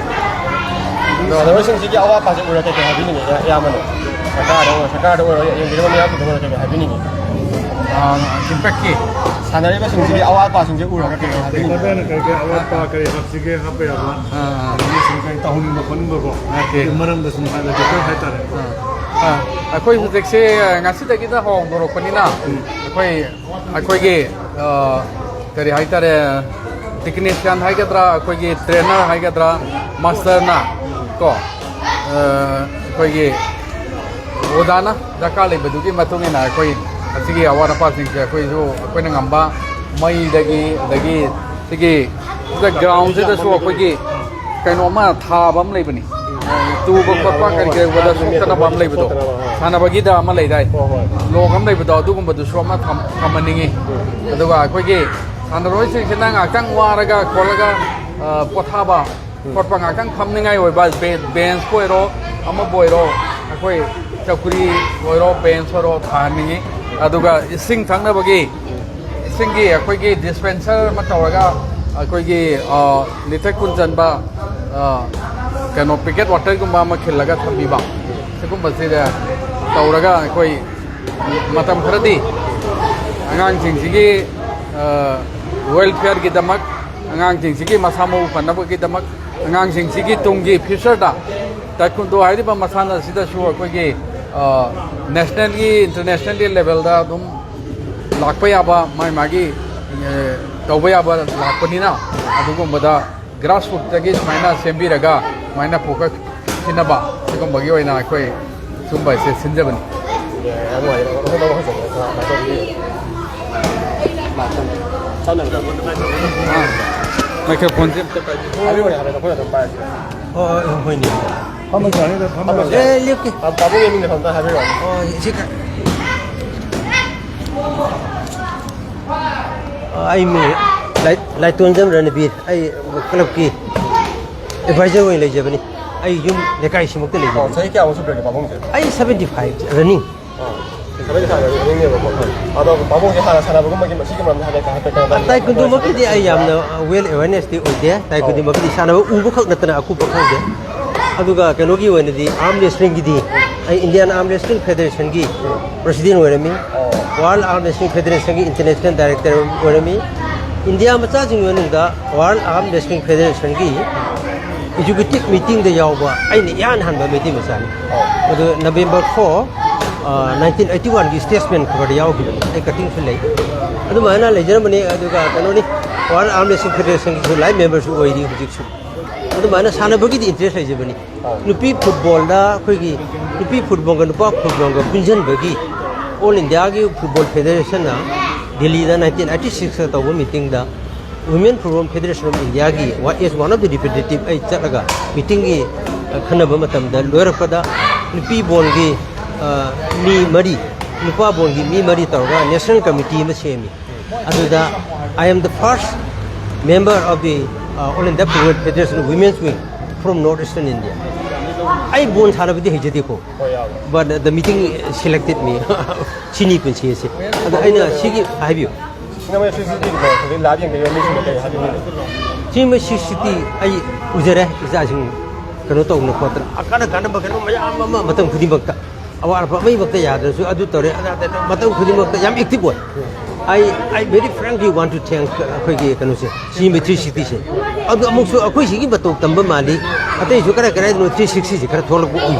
ꯑꯗꯣ ꯁꯥꯟꯅꯔꯣꯏꯁꯤꯡꯁꯤꯒꯤ ꯑꯋꯥꯠ ꯑꯄꯥꯁꯦ ꯎꯔ ꯀꯩ ꯀꯩ ꯍꯥꯏꯕꯤꯅꯤꯡꯉꯤ, ꯑꯌꯥꯝꯕꯅ? ꯁꯔꯀꯥꯔꯗ ꯑꯣꯏꯔꯣ, ꯁꯔꯀꯥꯔꯗ ꯑꯣꯏꯔꯣ, ꯌꯦꯡꯕꯤꯔꯤꯕ ꯃꯤꯌꯥꯝꯁꯤꯡꯗ ꯑꯣꯏꯔꯣ ꯀꯩ ꯀꯩ ꯍꯥꯏꯕꯤꯅꯤꯡꯉꯤ? ꯑꯥ, ꯏꯝꯄꯦꯛꯀꯤ? ꯁꯥꯟꯅꯔꯤꯕꯁꯤꯡꯁꯤꯒꯤ ꯑꯋꯥꯠ ꯑꯄꯥꯁꯤꯡꯁꯦ ꯎꯔꯒ ꯀꯩ ꯀꯩ ꯍꯥꯏꯕꯤꯅꯤꯡꯉꯤ? ꯀꯩ ꯀꯩ ꯑꯋꯥꯠ ꯑꯄꯥ ꯀꯔꯤ ꯍꯥꯞꯁꯤꯒꯦ, ꯍꯥꯞꯄ ꯌꯥꯕ? ꯑꯥ, ꯑꯥ꯫ ꯑꯗꯒꯤ ꯁꯨꯝ ꯀꯩ ꯇꯧꯍꯟꯅꯤꯡꯕ ꯈꯣꯠꯅꯤꯡꯕꯀꯣ? ꯑꯣꯀꯦ꯫ ꯑꯗꯨꯒꯤ ꯃꯔꯝꯗ ꯁꯨꯝ ꯍꯥꯏꯕꯗꯤ ꯈꯔ ꯍꯥꯏꯇꯥꯔꯦ꯫ ꯑꯥ, ꯑꯥ꯫ ꯑꯩꯈꯣꯏ ꯍꯧꯖꯤꯛꯁꯦ ꯉꯁꯤꯗꯒꯤꯗ ꯍꯧꯗꯣꯔꯛꯄꯅꯤꯅ, ꯎꯝ꯫ ꯑꯩꯈꯣꯏ ꯑꯩꯈꯣꯏꯒꯤ, ꯑ, ꯀꯔꯤ ꯍꯥꯏꯇꯥꯔꯦ, ꯇꯦꯛꯅꯤꯁꯤꯌꯥꯟ ꯍꯥꯏꯒꯗ꯭ꯔꯥ, ꯑꯩꯈꯣꯏꯒꯤ ꯇ꯭ꯔꯦꯅꯔ ꯍꯥꯏꯒꯗ꯭ꯔꯥ, ꯃꯥꯁꯇꯔꯅ ꯀꯣ, ꯑ, ꯑꯩꯈꯣꯏꯒꯤ ꯑꯣꯖꯥꯅ ꯗꯔꯀꯥꯔ ꯂꯩꯕꯗꯨꯒꯤ ꯃꯇꯨꯡ ꯏꯟꯅ ꯑꯩꯈꯣꯏ ꯑꯁꯤꯒꯤ ꯑꯋꯥꯠ ꯑꯄꯥꯁꯤꯡꯁꯦ ꯑꯩꯈꯣꯏꯁꯨ ꯑꯩꯈꯣꯏꯅ ꯉꯝꯕ ꯃꯩꯗꯒꯤ, ꯑꯗꯒꯤ ꯁꯤꯒꯤ ꯒ꯭ꯔꯥꯎꯟꯁꯤꯗꯁꯨ ꯑꯩꯈꯣꯏꯒꯤ ꯀꯩꯅꯣꯝꯃ ꯊꯥꯕ ꯑꯃ ꯂꯩꯕꯅꯤ꯫ ꯇꯨꯕ ꯈꯣꯠꯄ ꯀꯔꯤ ꯀꯔꯤ ꯎꯕꯗ ꯁꯣꯛꯇꯅꯕ ꯑꯃ ꯂꯩꯕꯗꯣ, ꯁꯥꯟꯅꯕꯒꯤꯗ ꯑꯃ ꯂꯩꯗꯥꯏ? ꯍꯣꯏ, ꯍꯣꯏ꯫ ꯂꯣꯛ ꯑꯃ ꯂꯩꯕꯗꯣ, ꯑꯗꯨꯒꯨꯝꯕꯗꯨꯁꯨ ꯑꯃ ꯊꯝ-, ꯊꯝꯍꯟꯅꯤꯡꯉꯤ꯫ ꯑꯗꯨꯒ ꯑꯩꯈꯣꯏꯒꯤ ꯁꯥꯟꯅꯔꯣꯏꯁꯤꯡꯁꯤꯅ ꯉꯥꯏꯍꯥꯛꯇꯪ ꯋꯥꯔꯒ ꯈꯣꯠꯂꯒ, ꯑ, ꯄꯣꯊꯥꯕ ꯈꯣꯠꯄ, ꯉꯥꯏꯍꯥꯛꯇꯪ ꯐꯝꯅꯤꯡꯉꯥꯏ ꯑꯣꯏꯕ ꯕꯦ-, ꯕꯦꯟꯁꯄꯨ ꯑꯣꯏꯔꯣ, ꯑꯃꯕꯨ ꯑꯣꯏꯔꯣ, ꯑꯩꯈꯣꯏ ꯆꯧꯀ꯭ꯔꯤ ꯑꯣꯏꯔꯣ, ꯕꯦꯟꯁ ꯑꯣꯏꯔꯣ ꯊꯥꯍꯟꯅꯤꯡꯉꯤ꯫ ꯑꯗꯨꯒ ꯏꯁꯤꯡ ꯊꯛꯅꯕꯒꯤ ꯏꯁꯤꯡꯒꯤ ꯑꯩꯈꯣꯏꯒꯤ ꯗꯤꯁꯄꯦꯟꯁꯔ ꯑꯃ ꯇꯧꯔꯒ ꯑꯩꯈꯣꯏꯒꯤ, ꯑ, ꯂꯤꯇꯔ ꯀꯨꯟ ꯆꯟꯕ, ꯑ, ꯀꯩꯅꯣ, ꯄꯦꯀꯦꯠ ꯋꯥꯇꯔꯒꯨꯝꯕ ꯑꯃ ꯈꯤꯜꯂꯒ ꯊꯝꯕꯤꯕ, ꯁꯤꯒꯨꯝꯕꯁꯤꯗ ꯇꯧꯔꯒ ꯑꯩꯈꯣꯏ ꯃꯇꯝ ꯈꯔꯗꯤ ꯑꯉꯥꯡꯁꯤꯡꯁꯤꯒꯤ, ꯑ, ꯋꯦꯜꯐꯤꯌꯔꯒꯤꯗꯃꯛ, ꯑꯉꯥꯡꯁꯤꯡꯁꯤꯒꯤ ꯃꯁꯥ ꯃꯎ ꯐꯅꯕꯒꯤꯗꯃꯛ, ꯑꯉꯥꯡꯁꯤꯡꯁꯤꯒꯤ ꯇꯨꯡꯒꯤ ꯐ꯭ꯌꯨꯆꯔꯗ ꯇꯥꯏꯀꯨꯟꯗꯣ ꯍꯥꯏꯔꯤꯕ ꯃꯁꯥꯟꯅ ꯑꯁꯤꯗꯁꯨ ꯑꯩꯈꯣꯏꯒꯤ, ꯑ, ꯅꯦꯁꯅꯦꯜꯒꯤ, ꯏꯟꯇꯔꯅꯦꯁꯅꯦꯜꯒꯤ ꯂꯦꯚꯦꯜꯗ ꯑꯗꯨꯝ ꯂꯥꯛꯄ ꯌꯥꯕ, ꯃꯥꯒꯤ ꯃꯥꯒꯤ, ꯑꯦ, ꯇꯧꯕ ꯌꯥꯕ ꯂꯥꯛꯄꯅꯤꯅ, ꯑꯗꯨꯒꯨꯝꯕꯗ ꯒ꯭ꯔꯥꯁꯔꯨꯠꯇꯒꯤ ꯁꯨꯃꯥꯏꯅ ꯁꯦꯝꯕꯤꯔꯒ ꯁꯨꯃꯥꯏꯅ ꯐꯣꯀꯁ ꯄꯤꯅꯕ, ꯁꯤꯒꯨꯝꯕꯒꯤ ꯑꯣꯏꯅ ꯑꯩꯈꯣꯏ ꯁꯤꯒꯨꯝꯕꯁꯦ ꯁꯤꯟꯖꯕꯅꯤ꯫ ꯌꯥꯝ ꯅꯨꯡꯉꯥꯏꯖꯔꯦ꯫ ꯑꯩꯈꯣꯏ ꯇꯧꯕ ꯍꯧꯖꯕꯅꯦ꯫ ꯈꯔ ꯂꯥꯛꯆꯕꯤꯌꯨ꯫ ꯆꯥꯅꯕ꯫ ꯃꯥꯏꯀ꯭ꯔꯣꯐꯣꯟꯁꯦ ꯑꯝꯇ ꯄꯥꯏꯕꯤꯌꯨ꯫ ꯍꯥꯏꯕꯤꯌꯨꯅꯦ, ꯍꯥꯏꯕꯤꯌꯨꯅꯦ꯫ ꯑꯩꯈꯣꯏꯅ ꯑꯗꯨꯝ ꯄꯥꯏꯔꯒꯦ꯫ ꯑꯣ, ꯑꯣ, ꯍꯣꯏꯅꯦ꯫ ꯐꯝꯃꯁꯨ ꯌꯥꯅꯤꯗ, ꯐꯝꯃꯁꯨ ꯐꯝꯃꯁꯨ ꯌꯥꯅꯤ꯫ ꯑꯦ, ꯂꯦꯞꯀꯦ꯫ ꯄꯥ-, ꯄꯥꯕꯨꯡꯒꯤ ꯃꯤꯡꯗ ꯐꯝꯗ ꯍꯥꯏꯕꯤꯔꯛꯑꯣꯅꯦ꯫ ꯑꯣ, ꯁꯤ ꯀ-, ꯑ, ꯑꯩ ꯃꯤꯡ ꯂꯥꯏ-, ꯂꯥꯏꯇꯣꯟꯖꯝ ꯔꯅꯕꯤꯔ꯫ ꯑꯩ ꯀ꯭ꯂꯕꯀꯤ ꯑꯦꯗꯚꯥꯏꯖꯔ ꯑꯣꯏꯅ ꯂꯩꯖꯕꯅꯤ꯫ ꯑꯩ ꯌꯨꯝ ꯂꯩꯀꯥꯏꯁꯤꯃꯛꯇ ꯂꯩꯖꯕꯅꯤ꯫ ꯑꯣ, ꯆꯍꯤ ꯀꯌꯥꯃꯨꯛ ꯁꯨꯔꯒꯦ ꯄꯥꯕꯨꯡꯁꯦ? ꯑꯩ seventy five running꯫ ꯑꯥ, ꯁꯥꯟꯅꯗꯤ ꯁꯥꯟꯅꯔꯤꯕꯅꯦꯕꯀꯣ꯫ ꯑꯗꯣ ꯄꯥꯕꯨꯡꯁꯦ ꯍꯥꯟꯅ ꯁꯥꯟꯅꯕꯒꯨꯝꯕꯒꯤ ꯃꯁꯤꯒꯤ ꯃꯔꯝꯗ ꯍꯥꯏꯐꯦꯠ, ꯍꯥꯏꯐꯦꯠ ꯀꯩꯅꯣ ꯇꯧꯕꯤꯌꯨ꯫ ꯇꯥꯏꯀꯨꯟꯗꯨꯃꯛꯀꯤꯗꯤ ꯑꯩ ꯌꯥꯝꯅ well awareness ꯇꯤ ꯑꯣꯏꯗꯦ꯫ ꯇꯥꯏꯀꯨꯟꯗꯨꯃꯛꯀꯤꯗꯤ ꯁꯥꯟꯅꯕ ꯎꯕ ꯈꯛ ꯅꯠꯇꯅ ꯑꯀꯨꯞꯄ ꯈꯪꯗꯦ꯫ ꯑꯗꯨꯒ ꯀꯩꯅꯣꯒꯤ ꯑꯣꯏꯅꯗꯤ, arm wrestling ꯒꯤꯗꯤ ꯑꯩ Indian Arm Wrestling Federation ꯒꯤ president ꯑꯣꯏꯔꯝꯃꯤ꯫ ꯑꯣ꯫ World Arm Wrestling Federation ꯒꯤ international director ꯑꯣꯏꯔꯝꯃꯤ꯫ ꯏꯟꯗꯤꯌꯥ ꯃꯆꯥꯁꯤꯡꯒꯤ ꯃꯅꯨꯡꯗ World Arm Wrestling Federation ꯒꯤ executive meeting ꯗ ꯌꯥꯎꯕ ꯑꯩꯅ ꯏꯍꯥꯟ ꯍꯥꯟꯕ ꯃꯩꯇꯩ ꯃꯆꯥꯅꯤ꯫ ꯑꯗꯨ November four, ꯑ, nineteen eighty one ꯒꯤ statesman cover ꯗ ꯌꯥꯎꯈꯤꯕꯅꯤ꯫ ꯑꯩ cutting ꯁꯨ ꯂꯩ꯫ ꯑꯗꯨꯃꯥꯏꯅ ꯂꯩꯖꯔꯝꯕꯅꯤ꯫ ꯑꯗꯨꯒ ꯀꯩꯅꯣꯅꯤ, World Arm Wrestling Federation ꯒꯤꯁꯨ life member ꯁꯨ ꯑꯣꯏꯔꯤ ꯍꯧꯖꯤꯛꯁꯨ꯫ ꯑꯗꯨꯃꯥꯏꯅ ꯁꯥꯟꯅꯕꯒꯤꯗꯤ interest ꯂꯩꯖꯕꯅꯤ꯫ ꯑꯥ꯫ ꯅꯨꯄꯤ football ꯗ ꯑꯩꯈꯣꯏꯒꯤ ꯅꯨꯄꯤ football ꯒ ꯅꯨꯄꯥ football ꯒ ꯄꯨꯟꯁꯤꯟꯕꯒꯤ All India ꯒꯤ Football Federation ꯅ ꯗꯤꯜꯂꯤꯗ nineteen eighty six ꯇ ꯇꯧꯕ meeting the Women Football Federation of India ꯒꯤ ꯋꯥ-, as one of the representative ꯑꯩ ꯆꯠꯂꯒ meeting ꯒꯤ, ꯑ, ꯈꯟꯅꯕ ꯃꯇꯝꯗ ꯂꯣꯏꯔꯛꯄꯗ ꯅꯨꯄꯤ ball ꯒꯤ, ꯑ, ꯃꯤ ꯃꯔꯤ, ꯅꯨꯄꯥ ball ꯒꯤ ꯃꯤ ꯃꯔꯤ ꯇꯧꯔꯒ national committee ꯑꯃ ꯁꯦꯝꯃꯤ꯫ ꯑꯗꯨꯗ I am the first member of the, uh, All India Football Federation Women's Wing from North Eastern India꯫ ꯑꯩ ball ꯁꯥꯟꯅꯕꯗꯤ ꯍꯩꯖꯗꯦꯀꯣ꯫ ꯍꯣꯏ, ꯌꯥꯎꯋꯦ꯫ But the meeting selected me꯫ ꯁꯤꯅꯤ ꯄꯨꯟꯁꯤ ꯑꯁꯤ꯫ ꯑꯗꯣ ꯑꯩꯅ ꯁꯤꯒꯤ ꯍꯥꯏꯕꯤꯌꯨ꯫ ꯁꯤꯅꯃꯣꯏ ꯊ꯭ꯔꯤ ꯁꯤꯛꯁꯇꯤ ꯍꯧꯖꯤꯛ live ꯌꯦꯡꯕꯤꯔꯤꯕ ꯃꯤꯁꯤꯡꯅ ꯀꯔꯤ ꯍꯥꯏꯕꯤꯅꯤꯡꯉꯤ? ꯁꯤꯅꯃꯣꯏ ꯊ꯭ꯔꯤ ꯁꯤꯛꯁꯇꯤ ꯑꯩ ꯎꯖꯔꯦ, ꯏꯆꯥꯁꯤꯡ ꯀꯩꯅꯣ ꯇꯧꯗꯅ ꯈꯣꯠꯇꯅ, ꯑꯀꯥꯟ ꯑꯀꯥꯟꯅꯕ ꯀꯩꯅꯣ ꯃꯌꯥꯝ ꯑꯃ ꯃꯇꯝ ꯈꯨꯗꯤꯡꯃꯛꯇ꯫ ꯑꯋꯥꯠ ꯑꯄꯥ ꯑꯃꯒꯤꯃꯛꯇ ꯌꯥꯗ꯭ꯔꯁꯨ ꯑꯗꯨ ꯇꯧꯔꯦ, ꯑꯗꯥ ꯇꯧꯔꯦ, ꯃꯇꯝ ꯈꯨꯗꯤꯡꯃꯛꯇ ꯌꯥꯝ active ꯑꯣꯏ꯫ I, I very frankly want to thank ꯑꯩꯈꯣꯏꯒꯤ ꯀꯩꯅꯣꯁꯦ, ꯁꯤ ꯃꯩꯇ꯭ꯔꯤ ꯁꯤꯇꯤꯁꯦ꯫ ꯑꯗꯨ ꯑꯃꯨꯛꯁꯨ ꯑꯩꯈꯣꯏ ꯁꯤꯒꯤ ꯃꯇꯧ ꯇꯝꯕ ꯃꯥꯜꯂꯤ, ꯑꯇꯩꯁꯨ ꯀꯔꯥꯏ ꯀꯔꯥꯏꯗꯅꯣ ꯊ꯭ꯔꯤ ꯁꯤꯛꯁꯇꯤꯁꯦ ꯈꯔ ꯊꯣꯛꯂꯛꯄ ꯎꯏ꯫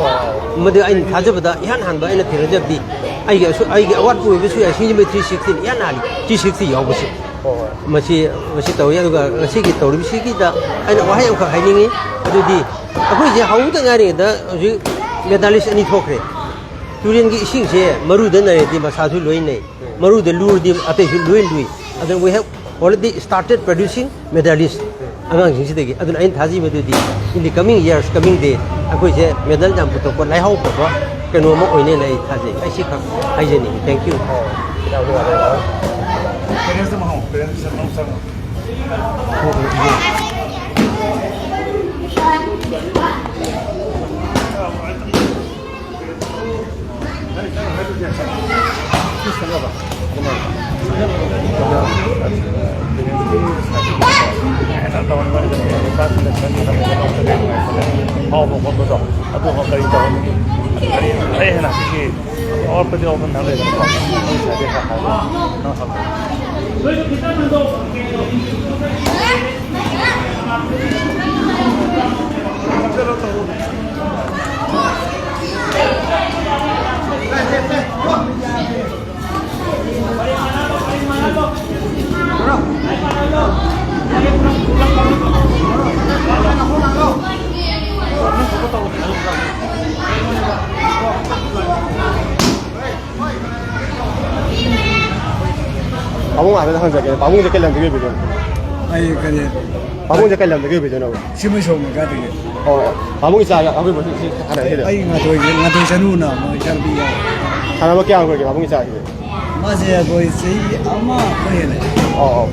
ꯃꯗꯨ ꯑꯩꯅ ꯊꯥꯖꯕꯗ ꯏꯍꯥꯟ ꯍꯥꯟꯕ ꯑꯩꯅ ꯊꯦꯡꯅꯖꯕꯗꯤ ꯑꯩꯒꯤ ꯑꯁꯨ-, ꯑꯩꯒꯤ ꯑꯋꯥꯠꯄ ꯑꯣꯏꯕꯁꯨ ꯌꯥꯏ, ꯁꯤꯒꯤ ꯃꯩꯇ꯭ꯔꯤ ꯁꯤꯇꯤꯅ ꯏꯍꯥꯟ ꯍꯥꯜꯂꯤ, ꯊ꯭ꯔꯤ ꯁꯤꯛꯁꯇꯤ ꯌꯥꯎꯕꯁꯦ꯫ ꯍꯣꯏ, ꯍꯣꯏ꯫ ꯃꯁꯤ, ꯃꯁꯤ ꯇꯧꯏ꯫ ꯑꯗꯨꯒ ꯉꯁꯤꯒꯤ ꯇꯧꯔꯤꯕꯁꯤꯒꯤꯗ ꯑꯩꯅ ꯋꯥꯍꯩ ꯑꯃꯈꯛ ꯍꯥꯏꯅꯤꯡꯉꯤ꯫ ꯑꯗꯨꯗꯤ ꯑꯩꯈꯣꯏꯁꯦ ꯍꯧꯕꯗ ꯉꯥꯏꯔꯤꯉꯩꯗ ꯍꯧꯖꯤꯛ medalist ꯑꯅꯤ ꯊꯣꯛꯈ꯭ꯔꯦ꯫ ꯇꯨꯔꯦꯟꯒꯤ ꯏꯁꯤꯡꯁꯦ ꯃꯔꯨꯗ ꯅꯩꯔꯗꯤ ꯃꯁꯥꯁꯨ ꯂꯣꯏ ꯅꯩ, ꯃꯔꯨꯗ ꯂꯨꯔꯗꯤ ꯑꯇꯩꯁꯨ ꯂꯣꯏ ꯂꯨꯏ꯫ ꯑꯗꯨꯅ we have already started producing medalist ꯑꯉꯥꯡꯁꯤꯡꯁꯤꯗꯒꯤ꯫ ꯑꯗꯨꯅ ꯑꯩꯅ ꯊꯥꯖꯩ ꯃꯗꯨꯗꯤ in the coming years, coming day ꯑꯩꯈꯣꯏꯁꯦ ꯃꯦꯗꯜ ꯌꯥꯝ ꯄꯨꯊꯣꯛꯄ ꯂꯥꯏꯍꯥꯎ ꯐꯕ ꯀꯩꯅꯣ ꯑꯃ ꯑꯣꯏꯅꯦꯅ ꯑꯩ ꯊꯥꯖꯩ꯫ ꯑꯩ ꯁꯤ ꯈꯛ ꯍꯥꯏꯖꯅꯤꯡꯉꯤ꯫ Thank you꯫ ꯐꯥꯎꯕ ꯈꯣꯠꯄꯗꯣ ꯑꯗꯨꯒ ꯀꯔꯤ ꯇꯧꯔꯅꯤ? ꯀꯔꯤ ꯂꯩ ꯍꯥꯏꯅ ꯁꯤꯒꯤ ꯑꯋꯥꯠꯄꯗꯤ ꯑꯋꯥꯠꯄ ꯃꯌꯥꯝ ꯂꯩꯗꯅꯀꯣ? ꯑꯩ ꯉꯁꯥꯏꯗꯩ ꯈꯔ ꯍꯥꯏꯕ ꯅꯪ ꯍꯪꯉꯣ꯫ ꯄꯥꯕꯨꯡ ꯍꯥꯏꯐꯦꯠ ꯍꯪꯖꯒꯦ꯫ ꯄꯥꯕꯨꯡꯁꯦ ꯀꯩ ꯂꯝꯗꯒꯤ ꯑꯣꯏꯕꯤꯗꯣꯏꯅꯣ? ꯑꯩ ꯀꯔꯤ? ꯄꯥꯕꯨꯡꯁꯦ ꯀꯩ ꯂꯝꯗꯒꯤ ꯑꯣꯏꯕꯤꯗꯣꯏꯅꯣ? ꯁꯤꯃꯩ ꯁꯣꯝ ꯂꯩꯀꯥꯏꯗꯒꯤ꯫ ꯑꯣ, ꯄꯥꯕꯨꯡ ꯏꯆꯥ ꯑꯍꯣꯏꯕ ꯁꯤ, ꯁꯤ ꯁꯥꯟꯅꯔꯤꯁꯤꯗ? ꯑꯩ ꯉꯥꯊꯣꯏ, ꯉꯥꯊꯣꯏ ꯆꯅꯨꯅ ꯑꯃ ꯏꯆꯥꯅꯨꯄꯤ ꯌꯥꯎꯋꯦ꯫ ꯁꯥꯟꯅꯕ ꯀꯌꯥꯝ ꯀꯨꯏꯔꯒꯦ ꯄꯥꯕꯨꯡ ꯏꯆꯥꯁꯤꯗꯤ? ꯃꯥꯁꯦ ꯑꯩꯈꯣꯏ ꯆꯍꯤ ꯑꯃ ꯈꯔ ꯍꯦꯜꯂꯦ꯫ ꯑꯣ, ꯑꯣ꯫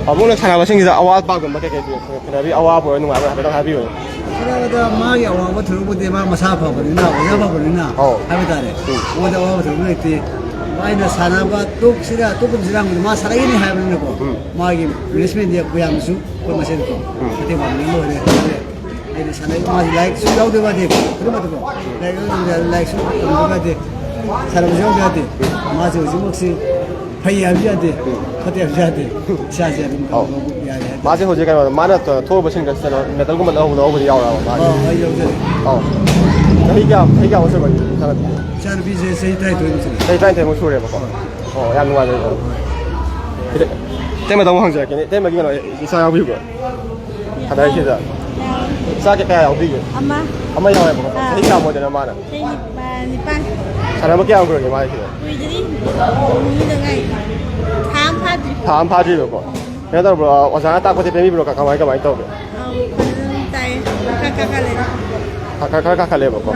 ꯄꯥꯕꯨꯡꯅ ꯁꯥꯟꯅꯕꯁꯤꯡꯁꯤꯗ ꯑꯋꯥꯠ ꯑꯄꯥꯒꯨꯝꯕ ꯀꯩꯀꯩ ꯊꯦꯡꯅꯕꯤ, ꯑꯋꯥꯕ ꯑꯣꯏꯔꯣ ꯅꯨꯡꯉꯥꯏꯕ ꯍꯥꯏꯐꯦꯠꯇꯪ ꯍꯥꯏꯕꯤꯌꯨꯅꯦ꯫ ꯁꯥꯟꯅꯕꯗ ꯃꯥꯒꯤ ꯑꯋꯥꯕ ꯊꯣꯏꯗꯣꯛꯄꯗꯤ ꯃꯥ ꯃꯁꯥ ꯐꯕꯅꯤꯅ, ꯑꯣꯖꯥ ꯐꯕꯅꯤꯅ ꯑꯧ꯫ ꯍꯥꯏꯕ ꯇꯥꯔꯦ꯫ ꯎꯝ꯫ ꯃꯉꯣꯟꯗ ꯑꯋꯥꯕ ꯊꯣꯏꯗꯣꯛꯄ ꯂꯩꯇꯦ꯫ ꯑꯩꯅ ꯁꯥꯟꯅꯕ ꯇꯣꯛꯁꯤꯔꯥ, ꯇꯣꯛꯀꯨꯝꯁꯤꯔꯥ ꯍꯪꯕꯗ ꯃꯥ ꯁꯥꯟꯅꯈꯤꯅꯤ ꯍꯥꯏꯕꯅꯤꯅꯀꯣ꯫ ꯎꯝ꯫ ꯃꯥꯒꯤ ꯃꯦꯅꯦꯖꯃꯦꯟꯗꯤ ꯑꯩꯈꯣꯏ ꯌꯥꯝꯅꯁꯨ ꯑꯩꯈꯣꯏ ꯃꯁꯦꯟꯀꯣ ꯎꯝ꯫ ꯃꯇꯦꯡ ꯄꯥꯡꯕꯤꯅ ꯂꯣꯏꯔꯦ꯫ ꯑꯩꯗꯤ ꯁꯥꯟꯅꯩ, ꯃꯥꯗꯤ ꯂꯥꯏꯔꯤꯛꯁꯨ ꯌꯥꯎꯗꯕ ꯌꯥꯗꯦ, ꯈꯨꯗꯤꯡꯃꯛꯇꯀꯣ꯫ ꯂꯥꯏꯔꯤꯛ ꯌꯥꯎꯗꯕ ꯌꯥꯗꯦ, ꯂꯥꯏꯔꯤꯛꯁꯨ ꯇꯝꯗꯕ ꯌꯥꯗꯦ, ꯁꯥꯟꯅꯕꯁꯨ ꯌꯥꯎꯗꯕ ꯌꯥꯗꯦ꯫ ꯃꯥꯁꯦ ꯍꯧꯖꯤꯛꯃꯛꯁꯤ ꯐꯩ ꯍꯥꯏꯕꯁꯨ ꯌꯥꯗꯦ, ꯐꯠꯇꯦ ꯍꯥꯏꯕꯁꯨ ꯌꯥꯗꯦ꯫ ꯏꯁꯥꯁꯦ ꯑꯗꯨꯝ ꯑꯧ꯫ ꯇꯧꯕ ꯌꯥꯔꯦ ꯍꯥꯏꯇꯥꯔꯦ꯫ ꯃꯥꯁꯦ ꯍꯧꯖꯤꯛ ꯀꯩꯅꯣ, ꯃꯥꯅ ꯊꯣꯛꯎꯕꯁꯤꯡꯗ ꯀꯩꯅꯣ, ꯃꯦꯗꯜꯒꯨꯝꯕ ꯂꯧꯍꯧꯕꯗꯤ ꯌꯥꯎꯔꯕ ꯃꯥꯒꯤ? ꯑꯥ, ꯑꯩ ꯌꯥꯎꯖꯔꯦ꯫ ꯑꯧ꯫ ꯆꯍꯤ ꯀꯌꯥ, ꯆꯍꯤ ꯀꯌꯥꯃꯨꯛ ꯁꯨꯔꯕ ꯏꯆꯥꯅꯨꯄꯤꯁꯦ? ꯏꯆꯥꯅꯨꯄꯤꯁꯦ ꯆꯍꯤ ꯇꯔꯥꯅꯤꯊꯣꯏꯃꯨꯛ ꯁꯨꯔꯦ꯫ ꯆꯍꯤ ꯇꯔꯥꯅꯤꯊꯣꯏꯃꯨꯛ ꯁꯨꯔꯦꯕꯀꯣ? ꯑꯣ, ꯌꯥꯝ ꯅꯨꯡꯉꯥꯏꯖꯔꯦ꯫ ꯏꯇꯩ-, ꯏꯇꯩꯃꯗ ꯑꯃꯨꯛ ꯍꯪꯖꯔꯛꯀꯦꯅꯦ꯫ ꯏꯇꯩꯃꯒꯤ ꯀꯩꯅꯣ, ꯏꯆꯥ ꯌꯥꯎꯕꯤꯕ꯭ꯔꯣ? ꯁꯥꯟꯅꯔꯤꯁꯤꯗ? ꯌꯥꯎꯋꯦ꯫ ꯏꯆꯥ ꯀꯌꯥ ꯌꯥꯎꯕꯤꯒꯦ? ꯑꯃ꯫ ꯑꯃ ꯌꯥꯎꯋꯦꯕꯀꯣ? ꯑꯥ꯫ ꯆꯍꯤ ꯀꯌꯥꯃꯨꯛ ꯑꯣꯏꯗꯣꯏꯅꯣ ꯃꯥꯅ? ꯆꯍꯤ ꯅꯤꯄꯥꯟ, ꯅꯤꯄꯥꯟ꯫ ꯁꯥꯟꯅꯕ ꯀꯌꯥꯝ ꯀꯨꯏꯔꯒꯦ ꯃꯥꯒꯤꯁꯤꯕꯣ? ꯀꯨꯏꯗ꯭ꯔꯤ꯫ ꯅꯨꯃꯤꯠꯇ ꯉꯥꯏꯔꯤ꯫ ꯊꯥ ꯑꯃ ꯐꯥꯗ꯭ꯔꯤ꯫ ꯊꯥ ꯑꯃ ꯐꯥꯗ꯭ꯔꯤꯕꯀꯣ? ꯀꯩꯅꯣ ꯇꯧꯕ꯭ꯔꯣ, ꯑꯣꯖꯥꯅ ꯇꯥꯛꯄꯁꯦ ꯄꯦꯟꯕꯤꯕ꯭ꯔꯣ? ꯀꯃꯥꯏ ꯀꯃꯥꯏꯅ ꯇꯧꯒꯦ? ꯑꯧ, ꯐꯖꯅ ꯑꯗꯨꯝ ꯇꯥꯏꯌꯦ꯫ ꯈꯔ ꯀꯥꯈꯠꯂꯦ꯫ ꯈꯔ ꯈꯔ ꯈꯔ ꯀꯥꯈꯠꯂꯦꯕꯀꯣ?